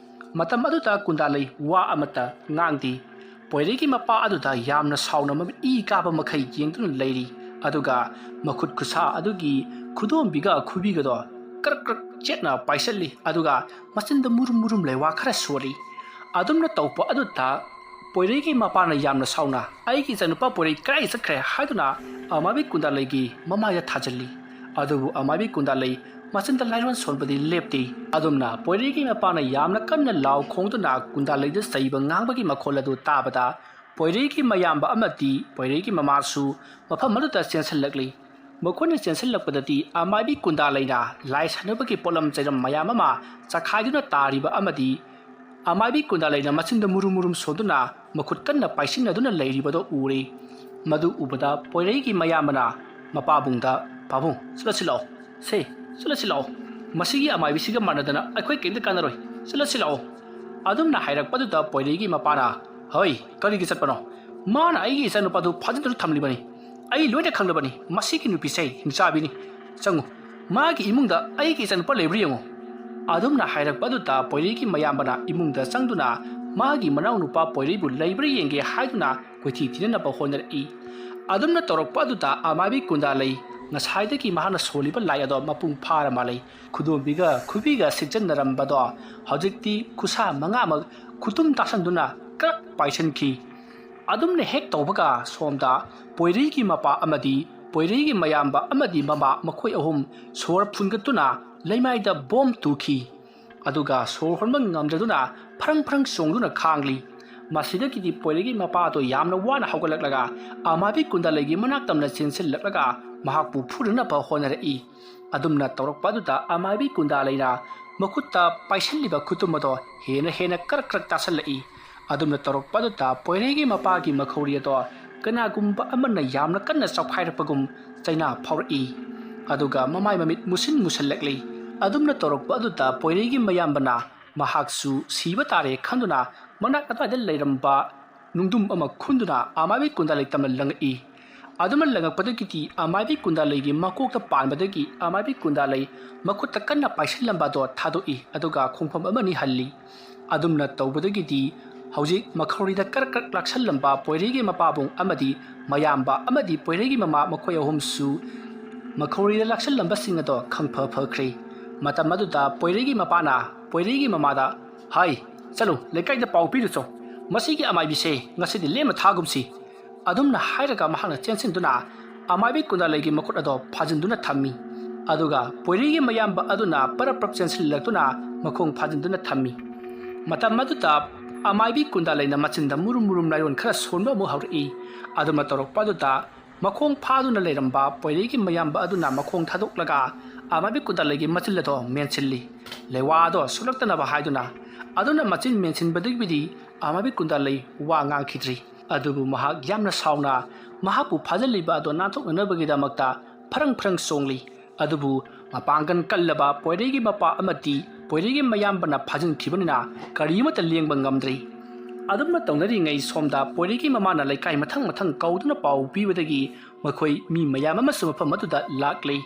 ꯃꯇꯝ ꯑꯗꯨꯗ ꯀꯨꯟꯗꯥꯂꯩ ꯋꯥ ꯑꯃꯠꯇ ꯉꯥꯡꯗꯦ꯫ ꯄꯣꯏꯔꯩꯒꯤ ꯃꯄꯥ ꯑꯗꯨꯗ ꯌꯥꯝꯅ ꯁꯥꯎꯅ ꯃꯃꯤꯠ ꯏ ꯀꯥꯕ ꯃꯈꯩ ꯌꯦꯡꯗꯨꯅ ꯂꯩꯔꯤ꯫ ꯑꯗꯨꯒ ꯃꯈꯨꯠ ꯈꯨꯠꯁꯥ ꯑꯗꯨꯒꯤ ꯈꯨꯗꯣꯝꯕꯤꯒ ꯈꯨꯕꯤꯒꯗꯣ ꯀ꯭ꯔꯛ ꯀ꯭ꯔꯛ ꯆꯦꯠꯅ ꯄꯥꯏꯁꯤꯜꯂꯤ꯫ ꯑꯗꯨꯒ ꯃꯆꯤꯟꯗ ꯃꯨꯔꯨꯝ ꯃꯨꯔꯨꯝ ꯂꯩꯋꯥ ꯈꯔ ꯁꯣꯜꯂꯤ꯫ ꯑꯗꯨꯝꯅ ꯇꯧꯕ ꯑꯗꯨꯗ ꯄꯣꯏꯔꯩꯒꯤ ꯃꯄꯥꯅ ꯌꯥꯝꯅ ꯁꯥꯎꯅ, "ꯑꯩꯒꯤ ꯏꯆꯥꯅꯨꯄꯥ ꯄꯣꯏꯔꯩ ꯀꯗꯥꯏ ꯆꯠꯈ꯭ꯔꯦ?" ꯍꯥꯏꯗꯨꯅ ꯑꯃꯥꯏꯕꯤ ꯀꯨꯟꯗꯥꯂꯩꯒꯤ ꯃꯃꯥꯏꯗ ꯊꯥꯖꯤꯜꯂꯤ꯫ ꯑꯗꯨꯕꯨ ꯑꯃꯥꯏꯕꯤ ꯀꯨꯟꯗꯥꯂꯩ ꯃꯆꯤꯟꯗ ꯂꯥꯏꯔꯣꯟ ꯁꯣꯟꯕꯗꯤ ꯂꯦꯞꯇꯦ꯫ ꯑꯗꯨꯝꯅ ꯄꯣꯏꯔꯩꯒꯤ ꯃꯄꯥꯅ ꯌꯥꯝꯅ ꯀꯟꯅ ꯂꯥꯎ ꯈꯣꯡꯗꯨꯅ ꯀꯨꯟꯗꯥꯂꯩꯗ ꯆꯩꯕ ꯉꯥꯡꯕꯒꯤ ꯃꯈꯣꯜ ꯑꯗꯨ ꯇꯥꯕꯗ ꯄꯣꯏꯔꯩꯒꯤ ꯃꯌꯥꯝꯕ ꯑꯃꯗꯤ ꯄꯣꯏꯔꯩꯒꯤ ꯃꯃꯥꯁꯨ ꯃꯐꯝ ꯑꯗꯨꯗ ꯆꯦꯟꯁꯤꯜꯂꯛꯂꯤ꯫ ꯃꯈꯣꯏꯅ ꯆꯦꯟꯁꯤꯜꯂꯛꯄꯗꯗꯤ ꯑꯃꯥꯏꯕꯤ ꯀꯨꯟꯗꯥꯂꯩꯅ ꯂꯥꯏ ꯁꯥꯟꯅꯕꯒꯤ ꯄꯣꯠꯂꯝ ꯆꯩꯔꯝ ꯃꯌꯥꯝ ꯑꯃ ꯆꯈꯥꯏꯗꯨꯅ ꯇꯥꯔꯤꯕ ꯑꯃꯗꯤ ꯑꯃꯥꯏꯕꯤ ꯀꯨꯟꯗꯥꯂꯩꯅ ꯃꯆꯤꯟꯗ ꯃꯨꯔꯨꯝ ꯃꯨꯔꯨꯝ ꯁꯣꯟꯗꯨꯅ ꯃꯈꯨꯠ ꯀꯟꯅ ꯄꯥꯏꯁꯤꯟꯅꯗꯨꯅ ꯂꯩꯔꯤꯕꯗꯨ ꯎꯔꯦ꯫ ꯃꯗꯨ ꯎꯕꯗ ꯄꯣꯏꯔꯩꯒꯤ ꯃꯌꯥꯝꯕꯅ ꯃꯄꯥꯕꯨꯡꯗ, "ꯄꯥꯕꯨꯡ, ꯆꯠꯂꯁꯤ ꯂꯥꯛꯑꯣ꯫ ꯁꯦ, ꯆꯠꯂꯁꯤ ꯂꯥꯛꯑꯣ꯫ ꯃꯁꯤꯒꯤ ꯑꯃꯥꯏꯕꯤꯁꯤꯒ ꯃꯥꯟꯅꯗꯅ ꯑꯩꯈꯣꯏ ꯀꯔꯤꯝꯇ ꯀꯥꯟꯅꯔꯣꯏ꯫ ꯆꯠꯂꯁꯤ ꯂꯥꯛꯑꯣ"꯫ ꯑꯗꯨꯝꯅ ꯍꯥꯏꯔꯛꯄꯗꯨꯗ ꯄꯣꯏꯔꯩꯒꯤ ꯃꯄꯥꯅ, "ꯍꯣꯏ, ꯀꯔꯤꯒꯤ ꯆꯠꯄꯅꯣ? ꯃꯥꯅ ꯑꯩꯒꯤ ꯏꯆꯥꯅꯨꯄꯥꯗꯨ ꯐꯥꯖꯤꯟꯗꯨꯅ ꯊꯝꯂꯤꯕꯅꯤ꯫ ꯑꯩ ꯂꯣꯏꯅ ꯈꯪꯂꯕꯅꯤ꯫ ꯃꯁꯤꯒꯤ ꯅꯨꯄꯤꯁꯦ ꯍꯤꯡꯆꯥꯕꯤꯅꯤ꯫ ꯆꯪꯉꯨ, ꯃꯥꯒꯤ ꯏꯃꯨꯡꯗ ꯑꯩꯒꯤ ꯏꯆꯥꯅꯨꯄꯥ ꯂꯩꯕ꯭ꯔꯥ ꯌꯦꯡꯉꯨ"꯫ ꯑꯗꯨꯝꯅ ꯍꯥꯏꯔꯛꯄ ꯑꯗꯨꯗ ꯄꯣꯏꯔꯩꯒꯤ ꯃꯌꯥꯝꯕꯅ ꯏꯃꯨꯡꯗ ꯆꯪꯗꯨꯅ ꯃꯥꯒꯤ ꯃꯅꯥꯎꯅꯨꯄꯥ ꯄꯣꯏꯔꯩꯕꯨ ꯂꯩꯕ꯭ꯔꯥ ꯌꯦꯡꯒꯦ ꯍꯥꯏꯗꯨꯅ ꯀꯣꯏꯊꯤ ꯊꯤꯅꯅꯕ ꯍꯣꯠꯅꯔꯛꯏ꯫ ꯑꯗꯨꯝꯅ ꯇꯧꯔꯛꯄ ꯑꯗꯨꯗ ꯑꯃꯥꯏꯕꯤ ꯀꯨꯟꯗꯥꯂꯩ ꯉꯁꯥꯏꯗꯒꯤ ꯃꯍꯥꯛꯅ ꯁꯣꯜꯂꯤꯕ ꯂꯥꯏ ꯑꯗꯣ ꯃꯄꯨꯡ ꯐꯥꯔ ꯃꯥꯜꯂꯤ꯫ ꯈꯨꯗꯣꯝꯕꯤꯒ ꯈꯨꯕꯤꯒ ꯁꯤꯛꯆꯟꯅꯔꯝꯕꯗꯣ ꯍꯧꯖꯤꯛꯇꯤ ꯈꯨꯁꯥ ꯃꯉꯥꯃꯛ ꯈꯨꯇꯨꯝ ꯇꯥꯁꯟꯗꯨꯅ ꯀ꯭ꯔꯛ ꯄꯥꯏꯁꯟꯈꯤ꯫ ꯑꯗꯨꯝꯅ ꯍꯦꯛ ꯇꯧꯕꯒ ꯁꯣꯝꯗ ꯄꯣꯏꯔꯩꯒꯤ ꯃꯄꯥ ꯑꯃꯗꯤ ꯄꯣꯏꯔꯩꯒꯤ ꯃꯌꯥꯝꯕ ꯑꯃꯗꯤ ꯃꯃꯥ ꯃꯈꯣꯏ ꯑꯍꯨꯝ ꯁꯣꯔ ꯐꯨꯟꯒꯠꯇꯨꯅ ꯂꯩꯃꯥꯏꯗ ꯕꯣꯝ ꯇꯨꯈꯤ꯫ ꯑꯗꯨꯒ ꯁꯣꯔ ꯍꯣꯟꯕ ꯉꯝꯗ꯭ꯔꯗꯨꯅ ꯐ꯭ꯔꯪ ꯐ꯭ꯔꯪ ꯆꯣꯡꯗꯨꯅ ꯈꯥꯡꯂꯤ꯫ ꯃꯁꯤꯗꯒꯤꯗꯤ ꯄꯣꯏꯔꯩꯒꯤ ꯃꯄꯥꯗꯣ ꯌꯥꯝꯅ ꯋꯥꯅ ꯍꯧꯒꯠꯂꯛꯂꯒ ꯑꯃꯥꯏꯕꯤ ꯀꯨꯟꯗꯥꯂꯩꯒꯤ ꯃꯅꯥꯛ ꯇꯝꯅ ꯆꯦꯟꯁꯤꯜꯂꯛꯂꯒ ꯃꯍꯥꯛꯄꯨ ꯐꯨꯅꯅꯕ ꯍꯣꯠꯅꯔꯛꯏ꯫ ꯑꯗꯨꯝꯅ ꯇꯧꯔꯛꯄ ꯑꯗꯨꯗ ꯑꯃꯥꯏꯕꯤ ꯀꯨꯟꯗꯥꯂꯩꯅ ꯃꯈꯨꯠꯇ ꯄꯥꯏꯁꯤꯜꯂꯤꯕ ꯈꯨꯇꯨꯝ ꯑꯗꯣ ꯍꯦꯟꯅ ꯍꯦꯟꯅ ꯀ꯭ꯔꯛ ꯀ꯭ꯔꯛ ꯇꯥꯁꯜꯂꯛꯏ꯫ ꯑꯗꯨꯝꯅ ꯇꯧꯔꯛꯄ ꯑꯗꯨꯗ ꯄꯣꯏꯔꯩꯒꯤ ꯃꯄꯥꯒꯤ ꯃꯈꯧꯔꯤ ꯑꯗꯣ ꯀꯅꯥꯒꯨꯝꯕ ꯑꯃꯅ ꯌꯥꯝꯅ ꯀꯟꯅ ꯆꯥꯎꯈꯥꯏꯔꯛꯄꯒꯨꯝ ꯆꯩꯅꯥ ꯐꯥꯎꯔꯛꯏ꯫ ꯑꯗꯨꯒ ꯃꯃꯥꯏ ꯃꯃꯤꯠ ꯃꯨꯁꯤꯟ ꯃꯨꯁꯜꯂꯛꯂꯤ꯫ ꯑꯗꯨꯝꯅ ꯇꯧꯔꯛꯄ ꯑꯗꯨꯗ ꯄꯣꯏꯔꯩꯒꯤ ꯃꯌꯥꯝꯕꯅ ꯃꯍꯥꯛꯁꯨ ꯁꯤꯕ ꯇꯥꯔꯦ ꯈꯟꯗꯨꯅ ꯃꯅꯥꯛ ꯑꯗꯨꯋꯥꯏꯗ ꯂꯩꯔꯝꯕ ꯅꯨꯡꯗꯨꯝ ꯑꯃ ꯈꯨꯟꯗꯨꯅ ꯑꯃꯥꯏꯕꯤ ꯀꯨꯟꯗꯥꯂꯩ ꯇꯝꯅ ꯂꯪꯉꯛꯏ꯫ ꯑꯗꯨꯃ ꯂꯪꯉꯛꯄꯗꯒꯤꯗꯤ ꯑꯃꯥꯏꯕꯤ ꯀꯨꯟꯗꯥꯂꯩꯒꯤ ꯃꯀꯣꯛꯇ ꯄꯥꯟꯕꯗꯒꯤ ꯑꯃꯥꯏꯕꯤ ꯀꯨꯟꯗꯥꯂꯩ ꯃꯈꯨꯠꯇ ꯀꯟꯅ ꯄꯥꯏꯁꯤꯜꯂꯝꯕ ꯑꯗꯣ ꯊꯥꯗꯣꯛꯏ, ꯑꯗꯨꯒ ꯈꯣꯡꯐꯝ ꯑꯃꯅꯤ ꯍꯜꯂꯤ꯫ ꯑꯗꯨꯝꯅ ꯇꯧꯕꯗꯒꯤꯗꯤ ꯍꯧꯖꯤꯛ ꯃꯈꯧꯔꯤꯗ ꯀ꯭ꯔꯛ ꯀ꯭ꯔꯛ ꯂꯥꯛꯁꯜꯂꯝꯕ ꯄꯣꯏꯔꯩꯒꯤ ꯃꯄꯥꯕꯨꯡ ꯑꯃꯗꯤ ꯃꯌꯥꯝꯕ ꯑꯃꯗꯤ ꯄꯣꯏꯔꯩꯒꯤ ꯃꯃꯥ ꯃꯈꯣꯏ ꯑꯍꯨꯝꯁꯨ ꯃꯈꯧꯔꯤꯗ ꯂꯥꯛꯁꯜꯂꯝꯕꯁꯤꯡ ꯑꯗꯣ ꯈꯪꯐ ꯐꯈ꯭ꯔꯦ꯫ ꯃꯇꯝ ꯑꯗꯨꯗ ꯄꯣꯏꯔꯩꯒꯤ ꯃꯄꯥꯅ ꯄꯣꯏꯔꯩꯒꯤ ꯃꯃꯥꯗ, "ꯍꯥꯏ, ꯆꯠꯂꯨ, ꯂꯩꯀꯥꯏꯗ ꯄꯥꯎ ꯄꯤꯔꯨꯆꯣ꯫ ꯃꯁꯤꯒꯤ ꯑꯃꯥꯏꯕꯤꯁꯦ ꯉꯁꯤꯗꯤ ꯂꯦꯝꯅ ꯊꯥꯒꯨꯝꯁꯤ"꯫ ꯑꯗꯨꯝꯅ ꯍꯥꯏꯔꯒ ꯃꯍꯥꯛꯅ ꯆꯦꯟꯁꯤꯟꯗꯨꯅ ꯑꯃꯥꯏꯕꯤ ꯀꯨꯟꯗꯥꯂꯩꯒꯤ ꯃꯈꯨꯠ ꯑꯗꯣ ꯐꯥꯖꯤꯟꯗꯨꯅ ꯊꯝꯃꯤ꯫ ꯑꯗꯨꯒ ꯄꯣꯏꯔꯩꯒꯤ ꯃꯌꯥꯝꯕ ꯑꯗꯨꯅ ꯄꯔꯞ ꯄꯔꯞ ꯆꯦꯟꯁꯤꯜꯂꯛꯇꯨꯅ ꯃꯈꯣꯡ ꯐꯥꯖꯤꯟꯗꯨꯅ ꯊꯝꯃꯤ꯫ ꯃꯇꯝ ꯑꯗꯨꯗ ꯑꯃꯥꯏꯕꯤ ꯀꯨꯟꯗꯥꯂꯩꯅ ꯃꯆꯤꯟꯗ ꯃꯨꯔꯨꯝ ꯃꯨꯔꯨꯝ ꯂꯥꯏꯑꯣꯟ ꯈꯔ ꯁꯣꯟꯕ ꯑꯃꯨꯛ ꯍꯧꯔꯛꯏ꯫ ꯑꯗꯨꯝꯅ ꯇꯧꯔꯛꯄ ꯑꯗꯨꯗ ꯃꯈꯣꯡ ꯐꯥꯗꯨꯅ ꯂꯩꯔꯝꯕ ꯄꯣꯏꯔꯩꯒꯤ ꯃꯌꯥꯝꯕ ꯑꯗꯨꯅ ꯃꯈꯣꯡ ꯊꯥꯗꯣꯛꯂꯒ ꯑꯃꯥꯏꯕꯤ ꯀꯨꯟꯗꯥꯂꯩꯒꯤ ꯃꯆꯤꯜ ꯑꯗꯣ ꯃꯦꯟꯁꯤꯜꯂꯤ, ꯂꯩꯋꯥ ꯑꯗꯣ ꯁꯣꯛꯂꯛꯇꯅꯕ ꯍꯥꯏꯗꯨꯅ꯫ ꯑꯗꯨꯅ ꯃꯆꯤꯟ ꯃꯦꯟꯁꯤꯟꯕꯗꯒꯤꯗꯤ ꯑꯃꯥꯏꯕꯤ ꯀꯨꯟꯗꯥꯂꯩ ꯋꯥ ꯉꯥꯡꯈꯤꯗ꯭ꯔꯤ꯫ ꯑꯗꯨꯕꯨ ꯃꯍꯥꯛ ꯌꯥꯝꯅ ꯁꯥꯎꯅ ꯃꯍꯥꯛꯄꯨ ꯐꯥꯖꯤꯜꯂꯤꯕ ꯑꯗꯣ ꯅꯥꯟꯊꯣꯛꯅꯅꯕꯒꯤꯗꯃꯛꯇ ꯐꯔꯪ ꯐꯔꯪ ꯆꯣꯡꯂꯤ꯫ ꯑꯗꯨꯕꯨ ꯃꯄꯥꯡꯒꯜ ꯀꯜꯂꯕ ꯄꯣꯏꯔꯩꯒꯤ ꯃꯄꯥ ꯑꯃꯗꯤ ꯄꯣꯏꯔꯩꯒꯤ ꯃꯌꯥꯝꯕꯅ ꯐꯥꯖꯤꯟꯈꯤꯕꯅꯤꯅ ꯀꯔꯤ ꯑꯃꯠꯇ ꯂꯦꯡꯕ ꯉꯝꯗ꯭ꯔꯤ꯫ ꯑꯗꯨꯝꯅ ꯇꯧꯅꯔꯤꯉꯩ ꯁꯣꯝꯗ ꯄꯣꯏꯔꯩꯒꯤ ꯃꯃꯥꯅ ꯂꯩꯀꯥꯏ ꯃꯊꯪ ꯃꯊꯪ ꯀꯧꯗꯨꯅ ꯄꯥꯎ ꯄꯤꯕꯗꯒꯤ ꯃꯈꯣꯏ ꯃꯤ ꯃꯌꯥꯝ ꯑꯃꯁꯨ ꯃꯐꯝ ꯑꯗꯨꯗ ꯂꯥꯛꯂꯤ꯫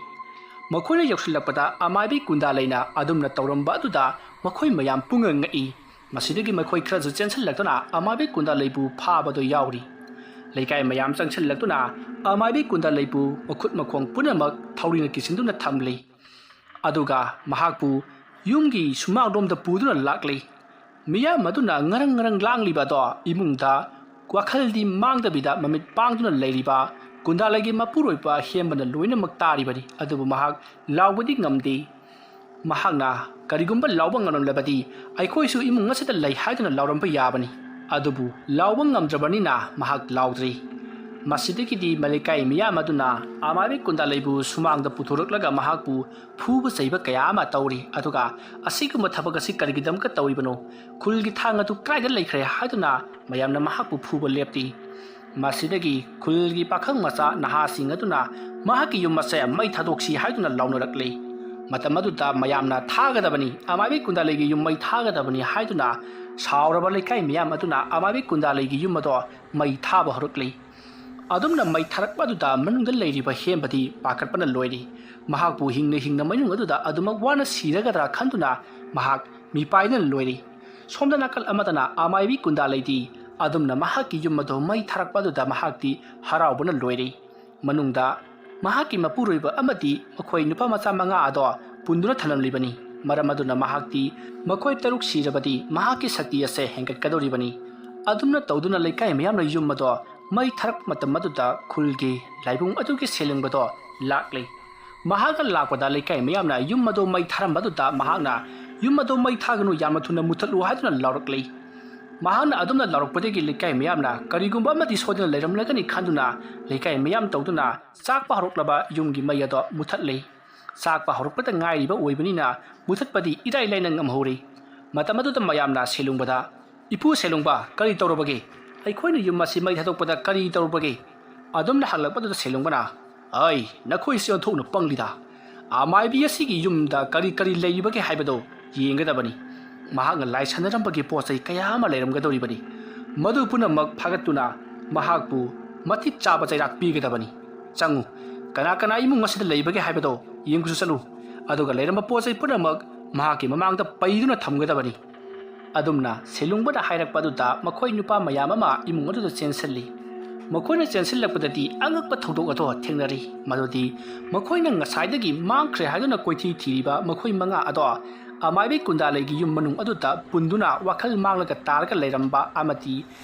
ꯃꯈꯣꯏꯅ ꯌꯧꯁꯤꯜꯂꯛꯄꯗ ꯑꯃꯥꯏꯕꯤ ꯀꯨꯟꯗꯥꯂꯩꯅ ꯑꯗꯨꯝꯅ ꯇꯧꯔꯝꯕ ꯑꯗꯨꯗ ꯃꯈꯣꯏ ꯃꯌꯥꯝ ꯄꯨꯡꯉꯛ ꯉꯛꯏ꯫ ꯃꯁꯤꯗꯒꯤ ꯃꯈꯣꯏ ꯈꯔꯁꯨ ꯆꯦꯟꯁꯤꯜꯂꯛꯇꯨꯅ ꯑꯃꯥꯏꯕꯤ ꯀꯨꯟꯗꯥꯂꯩꯕꯨ ꯐꯥꯕꯗꯣ ꯌꯥꯎꯔꯤ꯫ ꯂꯩꯀꯥꯏ ꯃꯌꯥꯝ ꯆꯪꯁꯤꯜꯂꯛꯇꯨꯅ ꯑꯃꯥꯏꯕꯤ ꯀꯨꯟꯗꯥꯂꯩꯕꯨ ꯃꯈꯨꯠ ꯃꯈꯣꯡ ꯄꯨꯝꯅꯃꯛ ꯊꯧꯔꯤꯅ ꯀꯤꯁꯤꯟꯗꯨꯅ ꯊꯝꯂꯤ꯫ ꯑꯗꯨꯒ ꯃꯍꯥꯛꯄꯨ ꯌꯨꯝꯒꯤ ꯁꯨꯃꯥꯡꯂꯣꯝꯗ ꯄꯨꯗꯨꯅ ꯂꯥꯛꯂꯤ꯫ ꯃꯤꯌꯥꯝ ꯑꯗꯨꯅ ꯉꯔꯪ ꯉꯔꯪ ꯂꯥꯡꯂꯤꯕ ꯑꯗꯣ ꯏꯃꯨꯡꯗ ꯋꯥꯈꯜꯗꯤ ꯃꯥꯡꯗꯕꯤꯗ ꯃꯃꯤꯠ ꯄꯥꯡꯗꯨꯅ ꯂꯩꯔꯤꯕ ꯀꯨꯟꯗꯥꯂꯩꯒꯤ ꯃꯄꯨꯔꯣꯏꯕ ꯍꯦꯝꯕꯅ ꯂꯣꯏꯅꯃꯛ ꯇꯥꯔꯤꯕꯅꯤ꯫ ꯑꯗꯨꯕꯨ ꯃꯍꯥꯛ ꯂꯥꯎꯕꯗꯤ ꯉꯝꯗꯦ꯫ ꯃꯍꯥꯛꯅ ꯀꯔꯤꯒꯨꯝꯕ ꯂꯥꯎꯕ ꯉꯝꯂꯝꯂꯕꯗꯤ ꯑꯩꯈꯣꯏꯁꯨ ꯏꯃꯨꯡ ꯑꯁꯤꯗ ꯂꯩ ꯍꯥꯏꯗꯨꯅ ꯂꯥꯎꯔꯝꯕ ꯌꯥꯕꯅꯤ꯫ ꯑꯗꯨꯕꯨ ꯂꯥꯎꯕ ꯉꯝꯗ꯭ꯔꯕꯅꯤꯅ ꯃꯍꯥꯛ ꯂꯥꯎꯗ꯭ꯔꯤ꯫ ꯃꯁꯤꯗꯒꯤꯗꯤ ꯂꯩꯀꯥꯏ ꯃꯤꯌꯥꯝ ꯑꯗꯨꯅ ꯑꯃꯥꯏꯕꯤ ꯀꯨꯟꯗꯥꯂꯩꯕꯨ ꯁꯨꯃꯥꯡꯗ ꯄꯨꯊꯣꯔꯛꯂꯒ ꯃꯍꯥꯛꯄꯨ ꯐꯨꯕ ꯆꯩꯕ ꯀꯌꯥ ꯑꯃ ꯇꯧꯔꯤ꯫ ꯑꯗꯨꯒ ꯑꯁꯤꯒꯨꯝꯕ ꯊꯕꯛ ꯑꯁꯤ ꯀꯔꯤꯒꯤꯗꯃꯛꯇ ꯇꯧꯔꯤꯕꯅꯣ? ꯈꯨꯜꯒꯤ ꯊꯥꯡ ꯑꯗꯨ ꯀꯗꯥꯏꯗ ꯂꯩꯈ꯭ꯔꯦ ꯍꯥꯏꯗꯨꯅ ꯃꯌꯥꯝꯅ ꯃꯍꯥꯛꯄꯨ ꯐꯨꯕ ꯂꯦꯞꯄꯤ꯫ ꯃꯁꯤꯗꯒꯤ ꯈꯨꯜꯒꯤ ꯄꯥꯈꯪ ꯃꯆꯥ ꯅꯍꯥꯁꯤꯡ ꯑꯗꯨꯅ ꯃꯍꯥꯛꯀꯤ ꯌꯨꯝ ꯑꯁꯦ ꯃꯩ ꯊꯥꯗꯣꯛꯁꯤ ꯍꯥꯏꯗꯨꯅ ꯂꯥꯎꯅꯔꯛꯂꯤ꯫ ꯃꯇꯝ ꯑꯗꯨꯗ ꯃꯌꯥꯝꯅ ꯊꯥꯒꯗꯕꯅꯤ, ꯑꯃꯥꯏꯕꯤ ꯀꯨꯟꯗꯥꯂꯩꯒꯤ ꯌꯨꯝ ꯃꯩ ꯊꯥꯒꯗꯕꯅꯤ ꯍꯥꯏꯗꯨꯅ ꯁꯥꯎꯔꯕ ꯂꯩꯀꯥꯏ ꯃꯤꯌꯥꯝ ꯑꯗꯨꯅ ꯑꯃꯥꯏꯕꯤ ꯀꯨꯟꯗꯥꯂꯩꯒꯤ ꯌꯨꯝ ꯑꯗꯣ ꯃꯩ ꯊꯥꯕ ꯍꯧꯔꯛꯂꯤ꯫ ꯑꯗꯨꯝꯅ ꯃꯩ ꯊꯥꯔꯛꯄ ꯑꯗꯨꯗ ꯃꯅꯨꯡꯗ ꯂꯩꯔꯤꯕ ꯍꯦꯝꯕꯗꯤ ꯄꯥꯈꯠꯄꯅ ꯂꯣꯏꯔꯤ꯫ ꯃꯍꯥꯛꯄꯨ ꯍꯤꯡꯅ ꯍꯤꯡꯅ ꯃꯌꯨꯡ ꯑꯗꯨꯗ ꯑꯗꯨꯃꯛ ꯋꯥꯅ ꯁꯤꯔꯒꯗ꯭ꯔꯥ ꯈꯟꯗꯨꯅ ꯃꯍꯥꯛ ꯃꯤꯄꯥꯏꯗꯨꯅ ꯂꯣꯏꯔꯤ꯫ ꯁꯣꯝꯗ ꯅꯥꯀꯜ ꯑꯃꯗꯅ ꯑꯃꯥꯏꯕꯤ ꯀꯨꯟꯗꯥꯂꯩꯗꯤ ꯑꯗꯨꯝꯅ ꯃꯍꯥꯛꯀꯤ ꯌꯨꯝ ꯑꯗꯨ ꯃꯩ ꯊꯥꯔꯛꯄ ꯑꯗꯨꯗ ꯃꯍꯥꯛꯇꯤ ꯍꯔꯥꯎꯕꯅ ꯂꯣꯏꯔꯤ꯫ ꯃꯅꯨꯡꯗ ꯃꯍꯥꯛꯀꯤ ꯃꯄꯨꯔꯣꯏꯕ ꯑꯃꯗꯤ ꯃꯈꯣꯏ ꯅꯨꯄꯥ ꯃꯆꯥ ꯃꯉꯥ ꯑꯗꯣ ꯄꯨꯟꯗꯨꯅ ꯊꯝꯂꯝꯂꯤꯕꯅꯤ꯫ ꯃꯔꯝ ꯑꯗꯨꯅ ꯃꯍꯥꯛꯇꯤ ꯃꯈꯣꯏ ꯇꯔꯨꯛ ꯁꯤꯔꯕꯗꯤ ꯃꯍꯥꯛꯀꯤ ꯁꯛꯇꯤ ꯑꯁꯦ ꯍꯦꯟꯒꯠꯀꯗꯧꯔꯤꯕꯅꯤ꯫ ꯑꯗꯨꯝꯅ ꯇꯧꯗꯨꯅ ꯂꯩꯀꯥꯏ ꯃꯤꯌꯥꯝꯅ ꯌꯨꯝ ꯑꯗꯣ ꯃꯩ ꯊꯥꯔꯛꯄ ꯃꯇꯝ ꯑꯗꯨꯗ ꯈꯨꯜꯒꯤ ꯂꯥꯏꯕꯨꯡ ꯑꯗꯨꯒꯤ ꯁꯦꯂꯨꯡꯕꯗꯣ ꯂꯥꯛꯂꯤ꯫ ꯃꯍꯥꯛꯅ ꯂꯥꯛꯄꯗ ꯂꯩꯀꯥꯏ ꯃꯤꯌꯥꯝꯅ ꯌꯨꯝ ꯑꯗꯨ ꯃꯩ ꯊꯥꯔꯝꯕ ꯑꯗꯨꯗ ꯃꯍꯥꯛꯅ "ꯌꯨꯝ ꯑꯗꯨ ꯃꯩ ꯊꯥꯒꯅꯨ, ꯌꯥꯝꯅ ꯊꯨꯅ ꯃꯨꯊꯠꯂꯨ" ꯍꯥꯏꯗꯨꯅ ꯂꯥꯎꯔꯛꯂꯤ꯫ ꯃꯍꯥꯛꯅ ꯑꯗꯨꯝꯅ ꯂꯥꯎꯔꯛꯄꯗꯒꯤ ꯂꯩꯀꯥꯏ ꯃꯤꯌꯥꯝꯅ ꯀꯔꯤꯒꯨꯝꯕ ꯑꯃꯗꯤ ꯁꯣꯏꯗꯅ ꯂꯩꯔꯝꯂꯒꯅꯤ ꯈꯟꯗꯨꯅ ꯂꯩꯀꯥꯏ ꯃꯤꯌꯥꯝ ꯇꯧꯗꯨꯅ ꯆꯥꯛꯄ ꯍꯧꯔꯛꯂꯕ ꯌꯨꯝꯒꯤ ꯃꯩ ꯑꯗꯣ ꯃꯨꯊꯠꯂꯤ꯫ ꯆꯥꯛꯄ ꯍꯧꯔꯛꯄꯗ ꯉꯥꯏꯔꯤꯕ ꯑꯣꯏꯕꯅꯤꯅ ꯃꯨꯊꯠꯄꯗꯤ ꯏꯔꯥꯏ ꯂꯥꯏꯅ ꯉꯝꯍꯧꯔꯤ꯫ ꯃꯇꯝ ꯑꯗꯨꯗ ꯃꯌꯥꯝꯅ ꯁꯦꯂꯨꯡꯕꯗ, "ꯏꯄꯨ ꯁꯦꯂꯨꯡꯕ, ꯀꯔꯤ ꯇꯧꯔꯕꯒꯦ? ꯑꯩꯈꯣꯏꯅ ꯌꯨꯝ ꯑꯁꯤ ꯃꯩ ꯊꯥꯗꯣꯛꯄꯗ ꯀꯔꯤ ꯇꯧꯔꯕꯒꯦ? ꯑꯗꯨꯝꯅ ꯍꯪꯂꯛꯄꯗꯨꯗ ꯁꯦꯂꯨꯡꯕꯅ, "ꯑꯩ, ꯅꯈꯣꯏꯁꯤ ꯑꯣꯟꯊꯣꯛꯅ ꯄꯪꯂꯤꯗ꯫ ꯑꯃꯥꯏꯕꯤ ꯑꯁꯤꯒꯤ ꯌꯨꯝꯗ ꯀꯔꯤ ꯀꯔꯤ ꯂꯩꯔꯤꯕꯒꯦ ꯍꯥꯏꯕꯗꯣ ꯌꯦꯡꯒꯗꯕꯅꯤ꯫ ꯃꯍꯥꯛꯅ ꯂꯥꯏꯁꯟꯅꯔꯝꯕꯒꯤ ꯄꯣꯠ ꯆꯩ ꯀꯌꯥ ꯑꯃ ꯂꯩꯔꯝꯒꯗꯧꯔꯤꯕꯅꯤ꯫ ꯃꯗꯨ ꯄꯨꯝꯅꯃꯛ ꯐꯥꯒꯠꯇꯨꯅ ꯃꯍꯥꯛꯄꯨ ꯃꯇꯤꯛ ꯆꯥꯕ ꯆꯩꯔꯥꯛ ꯄꯤꯒꯗꯕꯅꯤ꯫ ꯆꯪꯉꯨ, ꯀꯅꯥ ꯀꯅꯥ ꯏꯃꯨꯡ ꯑꯁꯤꯗ ꯂꯩꯕꯒꯦ ꯍꯥꯏꯕꯗꯣ ꯌꯦꯡꯕꯁꯨ ꯆꯠꯂꯨ꯫ ꯑꯗꯨꯒ ꯂꯩꯔꯝꯕ ꯄꯣꯠ ꯆꯩ ꯄꯨꯝꯅꯃꯛ ꯃꯍꯥꯛꯀꯤ ꯃꯃꯥꯡꯗ ꯄꯩꯗꯨꯅ ꯊꯝꯒꯗꯕꯅꯤ"꯫ ꯑꯗꯨꯝꯅ ꯁꯦꯂꯨꯡꯕꯅ ꯍꯥꯏꯔꯛꯄ ꯑꯗꯨꯗ ꯃꯈꯣꯏ ꯅꯨꯄꯥ ꯃꯌꯥꯝ ꯑꯃ ꯏꯃꯨꯡ ꯑꯗꯨꯗ ꯆꯦꯟꯁꯤꯜꯂꯤ꯫ ꯃꯈꯣꯏꯅ ꯆꯦꯟꯁꯤꯜꯂꯛꯄꯗꯗꯤ ꯑꯉꯛꯄ ꯊꯧꯗꯣꯛ ꯑꯗꯣ ꯊꯦꯡꯅꯔꯤ꯫ ꯃꯗꯨꯗꯤ ꯃꯈꯣꯏꯅ ꯉꯁꯥꯏꯗꯒꯤ ꯃꯥꯡꯈ꯭ꯔꯦ ꯍꯥꯏꯗꯨꯅ ꯀꯣꯏꯊꯤ ꯊꯤꯔꯤꯕ ꯃꯈꯣꯏ ꯃꯉꯥ ꯑꯗꯣ ꯑꯃꯥꯏꯕꯤ ꯀꯨꯟꯗꯥꯂꯩꯒꯤ ꯌꯨꯝ ꯃꯅꯨꯡ ꯑꯗꯨꯗ ꯄꯨꯟꯗꯨꯅ ꯋꯥꯈꯜ ꯃꯥꯡꯂꯒ ꯇꯥꯔꯒ ꯂꯩꯔꯝꯕ ꯑꯃꯗꯤ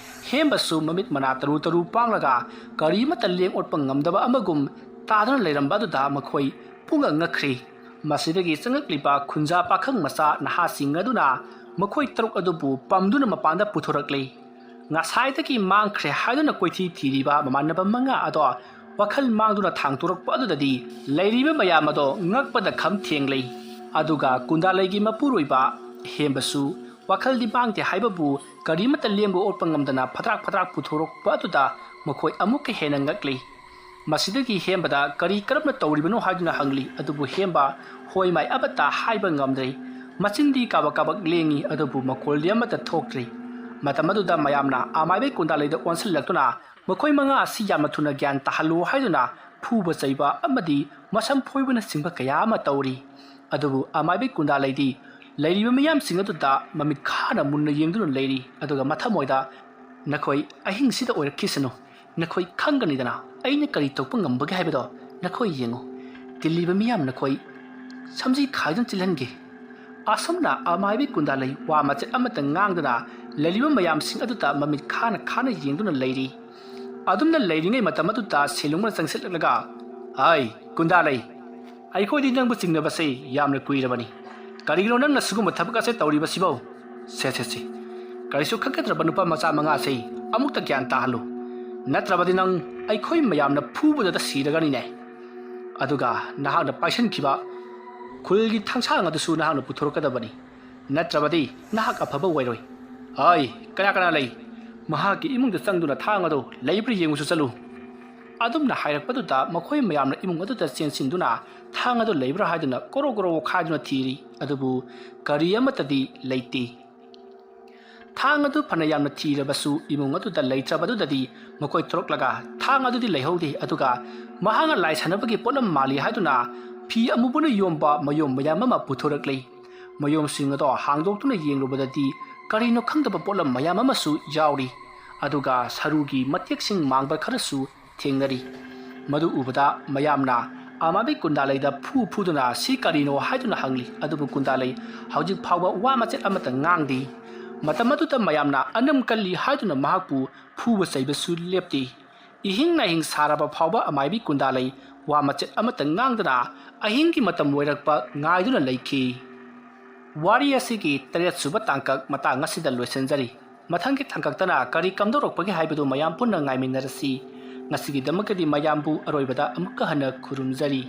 ꯍꯦꯝꯕꯁꯨ ꯃꯃꯤꯠ ꯃꯅꯥ ꯇꯔꯨ ꯇꯔꯨ ꯄꯥꯡꯂꯒ ꯀꯔꯤꯃꯠꯇ ꯂꯦꯡ ꯑꯣꯠꯄ ꯉꯝꯗꯕ ꯑꯃꯒꯨꯝ ꯇꯥꯗꯨꯅ ꯂꯩꯔꯝꯕ ꯑꯗꯨꯗ ꯃꯈꯣꯏ ꯄꯨꯡꯉꯛ ꯉꯛꯈ꯭ꯔꯤ꯫ ꯃꯁꯤꯗꯒꯤ ꯆꯪꯂꯛꯂꯤꯕ ꯈꯨꯟꯖꯥ ꯄꯥꯈꯪ ꯃꯆꯥ ꯅꯍꯥꯁꯤꯡ ꯑꯗꯨꯅ ꯃꯈꯣꯏ ꯇꯔꯨꯛ ꯑꯗꯨꯕꯨ ꯄꯝꯗꯨꯅ ꯃꯄꯥꯟꯗ ꯄꯨꯊꯣꯔꯛꯂꯤ꯫ ꯉꯁꯥꯏꯗꯒꯤ ꯃꯥꯡꯈ꯭ꯔꯦ ꯍꯥꯏꯗꯨꯅ ꯀꯣꯏꯊꯤ ꯊꯤꯔꯤꯕ ꯃꯃꯥꯟꯅꯕ ꯃꯉꯥ ꯑꯗꯣ ꯋꯥꯈꯜ ꯃꯥꯡꯗꯨꯅ ꯊꯥꯡꯇꯣꯔꯛꯄ ꯑꯗꯨꯗꯗꯤ ꯂꯩꯔꯤꯕ ꯃꯌꯥꯝ ꯑꯗꯣ ꯉꯛꯄꯗ ꯈꯝ ꯊꯦꯡꯂꯤ꯫ ꯑꯗꯨꯒ ꯀꯨꯟꯗꯥꯂꯩꯒꯤ ꯃꯄꯨꯔꯣꯏꯕ ꯍꯦꯝꯕꯁꯨ ꯋꯥꯈꯜꯗꯤ ꯃꯥꯡꯗꯦ ꯍꯥꯏꯕꯕꯨ ꯀꯔꯤꯃꯠꯇ ꯂꯦꯡꯕ ꯑꯣꯠꯄ ꯉꯝꯗꯅ ꯐꯗ꯭ꯔꯥꯛ ꯐꯗ꯭ꯔꯥꯛ ꯄꯨꯊꯣꯔꯛꯄ ꯑꯗꯨꯗ ꯃꯈꯣꯏ ꯑꯃꯨꯛꯀ ꯍꯦꯟꯅ ꯉꯛꯂꯤ꯫ ꯃꯁꯤꯗꯒꯤ ꯍꯦꯝꯕꯗ ꯀꯔꯤ ꯀꯔꯝꯅ ꯇꯧꯔꯤꯕꯅꯣ ꯍꯥꯏꯗꯨꯅ ꯍꯪꯂꯤ꯫ ꯑꯗꯨꯕꯨ ꯍꯦꯝꯕ ꯍꯣꯏ ꯃꯥꯏ ꯑꯃꯠꯇ ꯍꯥꯏꯕ ꯉꯝꯗ꯭ꯔꯤ꯫ ꯃꯆꯤꯟꯗꯤ ꯀꯥꯕꯛ ꯀꯥꯕꯛ ꯂꯦꯡꯉꯤ, ꯑꯗꯨꯕꯨ ꯃꯈꯣꯜꯗꯤ ꯑꯃꯠꯇ ꯊꯣꯛꯇ꯭ꯔꯤ꯫ ꯃꯇꯝ ꯑꯗꯨꯗ ꯃꯌꯥꯝꯅ ꯑꯃꯥꯏꯕꯤ ꯀꯨꯟꯗꯥꯂꯩꯗ ꯑꯣꯟꯁꯤꯜꯂꯛꯇꯨꯅ ꯃꯈꯣꯏ ꯃꯉꯥ ꯑꯁꯤ ꯌꯥꯝꯅ ꯊꯨꯅ ꯒ꯭ꯌꯥꯟ ꯇꯥꯍꯜꯂꯨ ꯍꯥꯏꯗꯨꯅ ꯐꯨꯕ ꯆꯩꯕ ꯑꯃꯗꯤ ꯃꯁꯝ ꯐꯣꯏꯕꯅꯆꯤꯡꯕ ꯀꯌꯥ ꯑꯃ ꯇꯧꯔꯤ꯫ ꯑꯗꯨꯕꯨ ꯑꯃꯥꯏꯕꯤ ꯀꯨꯟꯗꯥꯂꯩꯗꯤ ꯂꯩꯔꯤꯕ ꯃꯤꯌꯥꯝꯁꯤꯡ ꯑꯗꯨꯗ ꯃꯃꯤꯠ ꯈꯥꯅ ꯃꯨꯟꯅ ꯌꯦꯡꯗꯨꯅ ꯂꯩꯔꯤ꯫ ꯑꯗꯨꯒ ꯃꯊꯃꯣꯏꯗ, "ꯅꯈꯣꯏ ꯑꯍꯤꯡꯁꯤꯗ ꯑꯣꯏꯔꯛꯈꯤꯁꯅꯨ, ꯅꯈꯣꯏ ꯈꯪꯒꯅꯤꯗꯅ ꯑꯩꯅ ꯀꯔꯤ ꯇꯧꯕ ꯉꯝꯕꯒꯦ ꯍꯥꯏꯕꯗꯣ꯫ ꯅꯈꯣꯏ ꯌꯦꯡꯉꯨ, ꯇꯤꯜꯂꯤꯕ ꯃꯤꯌꯥꯝ ꯅꯈꯣꯏ ꯁꯝꯖꯤ ꯈꯥꯏꯗꯨꯅ ꯆꯤꯜꯍꯟꯒꯦ"꯫ ꯑꯁꯨꯝꯅ ꯑꯃꯥꯏꯕꯤ ꯀꯨꯟꯗꯥꯂꯩ ꯋꯥ ꯃꯆꯦꯠ ꯑꯃꯠꯇ ꯉꯥꯡꯗꯅ ꯂꯩꯔꯤꯕ ꯃꯌꯥꯝꯁꯤꯡ ꯑꯗꯨꯗ ꯃꯃꯤꯠ ꯈꯥꯅ ꯈꯥꯅ ꯌꯦꯡꯗꯨꯅ ꯂꯩꯔꯤ꯫ ꯑꯗꯨꯝꯅ ꯂꯩꯔꯤꯉꯩ ꯃꯇꯝ ꯑꯗꯨꯗ ꯁꯦꯂꯨꯡꯅ ꯆꯪꯁꯤꯜꯂꯛꯂꯒ, "ꯍꯥꯏ, ꯀꯨꯟꯗꯥꯂꯩ, ꯑꯩꯈꯣꯏꯗꯤ ꯅꯪꯕꯨ ꯆꯤꯡꯅꯕꯁꯦ ꯌꯥꯝꯅ ꯀꯨꯏꯔꯕꯅꯤ꯫ ꯀꯔꯤꯒꯤꯅꯣ ꯅꯪꯅ ꯁꯤꯒꯨꯝꯕ ꯊꯕꯛ ꯑꯁꯦ ꯇꯧꯔꯤꯕꯁꯤꯕꯣ? ꯁꯦ, ꯁꯦ, ꯁꯦ, ꯀꯔꯤꯁꯨ ꯈꯪꯒꯗ꯭ꯔꯕ ꯅꯨꯄꯥ ꯃꯆꯥ ꯃꯉꯥꯁꯦ ꯑꯃꯨꯛꯇ ꯒ꯭ꯌꯥꯟ ꯇꯥꯍꯜꯂꯨ꯫ ꯅꯠꯇ꯭ꯔꯕꯗꯤ ꯅꯪ ꯑꯩꯈꯣꯏ ꯃꯌꯥꯝꯅ ꯐꯨꯕꯗꯇ ꯁꯤꯔꯒꯅꯤꯅꯦ꯫ ꯑꯗꯨꯒ ꯅꯍꯥꯛꯅ ꯄꯥꯏꯁꯟꯈꯤꯕ ꯈꯨꯜꯒꯤ ꯊꯥꯡꯁꯥꯡ ꯑꯗꯨꯁꯨ ꯅꯍꯥꯛꯅ ꯄꯨꯊꯣꯔꯛꯀꯗꯕꯅꯤ꯫ ꯅꯠꯇ꯭ꯔꯕꯗꯤ ꯅꯍꯥꯛ ꯑꯐꯕ ꯑꯣꯏꯔꯣꯏ꯫ ꯍꯥꯏ, ꯀꯅꯥ ꯀꯅꯥ ꯂꯩ? ꯃꯍꯥꯛꯀꯤ ꯏꯃꯨꯡꯗ ꯆꯪꯗꯨꯅ ꯊꯥꯡ ꯑꯗꯨ ꯂꯩꯕ꯭ꯔꯥ ꯌꯦꯡꯉꯨꯁꯨ ꯆꯠꯂꯨ"꯫ ꯑꯗꯨꯝꯅ ꯍꯥꯏꯔꯛꯄꯗꯨꯗ ꯃꯈꯣꯏ ꯃꯌꯥꯝꯅ ꯏꯃꯨꯡ ꯑꯗꯨꯗ ꯆꯦꯟꯁꯤꯟꯗꯨꯅ ꯊꯥꯡ ꯑꯗꯨ ꯂꯩꯕ꯭ꯔꯥ ꯍꯥꯏꯗꯨꯅ ꯀꯣꯔꯣ ꯀꯣꯔꯣ ꯑꯣꯈꯥꯏꯗꯨꯅ ꯊꯤꯔꯤ, ꯑꯗꯨꯕꯨ ꯀꯔꯤ ꯑꯃꯠꯇꯗꯤ ꯂꯩꯇꯦ꯫ ꯊꯥꯡ ꯑꯗꯨ ꯐꯅ ꯌꯥꯝꯅ ꯊꯤꯔꯕꯁꯨ ꯏꯃꯨꯡ ꯑꯗꯨꯗ ꯂꯩꯇ꯭ꯔꯕꯗꯨꯗꯗꯤ ꯃꯈꯣꯏ ꯊꯣꯔꯛꯂꯒ ꯊꯥꯡ ꯑꯗꯨꯗꯤ ꯂꯩꯍꯧꯗꯦ, ꯑꯗꯨꯒ ꯃꯍꯥꯛꯅ ꯂꯥꯏ ꯁꯥꯟꯅꯕꯒꯤ ꯄꯣꯠꯂꯝ ꯃꯥꯜꯂꯤ ꯍꯥꯏꯗꯨꯅ ꯐꯤ ꯑꯃꯨꯕꯅ ꯌꯣꯝꯕ ꯃꯌꯣꯝ ꯃꯌꯥꯝ ꯑꯃ ꯄꯨꯊꯣꯔꯛꯂꯤ꯫ ꯃꯌꯣꯝꯁꯤꯡ ꯑꯗꯣ ꯍꯥꯡꯗꯣꯛꯇꯨꯅ ꯌꯦꯡꯂꯨꯕꯗꯗꯤ ꯀꯔꯤꯅꯣ ꯈꯪꯗꯕ ꯄꯣꯠꯂꯝ ꯃꯌꯥꯝ ꯑꯃꯁꯨ ꯌꯥꯎꯔꯤ, ꯑꯗꯨꯒ ꯁꯔꯨꯒꯤ ꯃꯇꯦꯛꯁꯤꯡ ꯃꯥꯡꯕ ꯈꯔꯁꯨ ꯊꯦꯡꯅꯔꯤ꯫ ꯃꯗꯨ ꯎꯕꯗ ꯃꯌꯥꯝꯅ ꯑꯃꯥꯏꯕꯤ ꯀꯨꯟꯗꯥꯂꯩꯗ ꯐꯨ ꯐꯨꯗꯨꯅ ꯁꯤ ꯀꯔꯤꯅꯣ ꯍꯥꯏꯗꯨꯅ ꯍꯪꯂꯤ, ꯑꯗꯨꯕꯨ ꯀꯨꯟꯗꯥꯂꯩ ꯍꯧꯖꯤꯛ ꯐꯥꯎꯕ ꯋꯥ ꯃꯆꯦꯠ ꯑꯃꯠꯇ ꯉꯥꯡꯗꯦ꯫ ꯃꯇꯝ ꯑꯗꯨꯗ ꯃꯌꯥꯝꯅ ꯑꯅꯝ ꯀꯜꯂꯤ ꯍꯥꯏꯗꯨꯅ ꯃꯍꯥꯛꯄꯨ ꯐꯨꯕ ꯆꯩꯕꯁꯨ ꯂꯦꯞꯇꯦ꯫ ꯏꯍꯤꯡ ꯅꯥꯍꯤꯡ ꯁꯥꯔꯕ ꯐꯥꯎꯕ ꯑꯃꯥꯏꯕꯤ ꯀꯨꯟꯗꯥꯂꯩ ꯋꯥ ꯃꯆꯦꯠ ꯑꯃꯠꯇ ꯉꯥꯡꯗꯅ ꯑꯍꯤꯡꯒꯤ ꯃꯇꯝ ꯑꯣꯏꯔꯛꯄ ꯉꯥꯏꯗꯨꯅ ꯂꯩꯈꯤ꯫ ꯋꯥꯔꯤ ꯑꯁꯤꯒꯤ ꯇꯔꯦꯠ ꯁꯨꯕ ꯇꯥꯡꯀꯛ ꯃꯇꯥꯡ ꯑꯁꯤꯗ ꯂꯣꯏꯁꯤꯟꯖꯔꯤ꯫ ꯃꯊꯪꯒꯤ ꯇꯥꯡꯀꯛꯇꯅ ꯀꯔꯤ ꯀꯝꯗꯧꯔꯛꯄꯒꯦ ꯍꯥꯏꯕꯗꯨ ꯃꯌꯥꯝ ꯄꯨꯟꯅ ꯉꯥꯏꯃꯤꯟꯅꯔꯁꯤ꯫ ꯉꯁꯤꯒꯤꯗꯃꯛꯇꯗꯤ ꯃꯌꯥꯝꯕꯨ ꯑꯔꯣꯏꯕꯗ ꯑꯃꯨꯛꯀ ꯍꯟꯅ ꯈꯨꯔꯨꯝꯖꯔꯤ꯫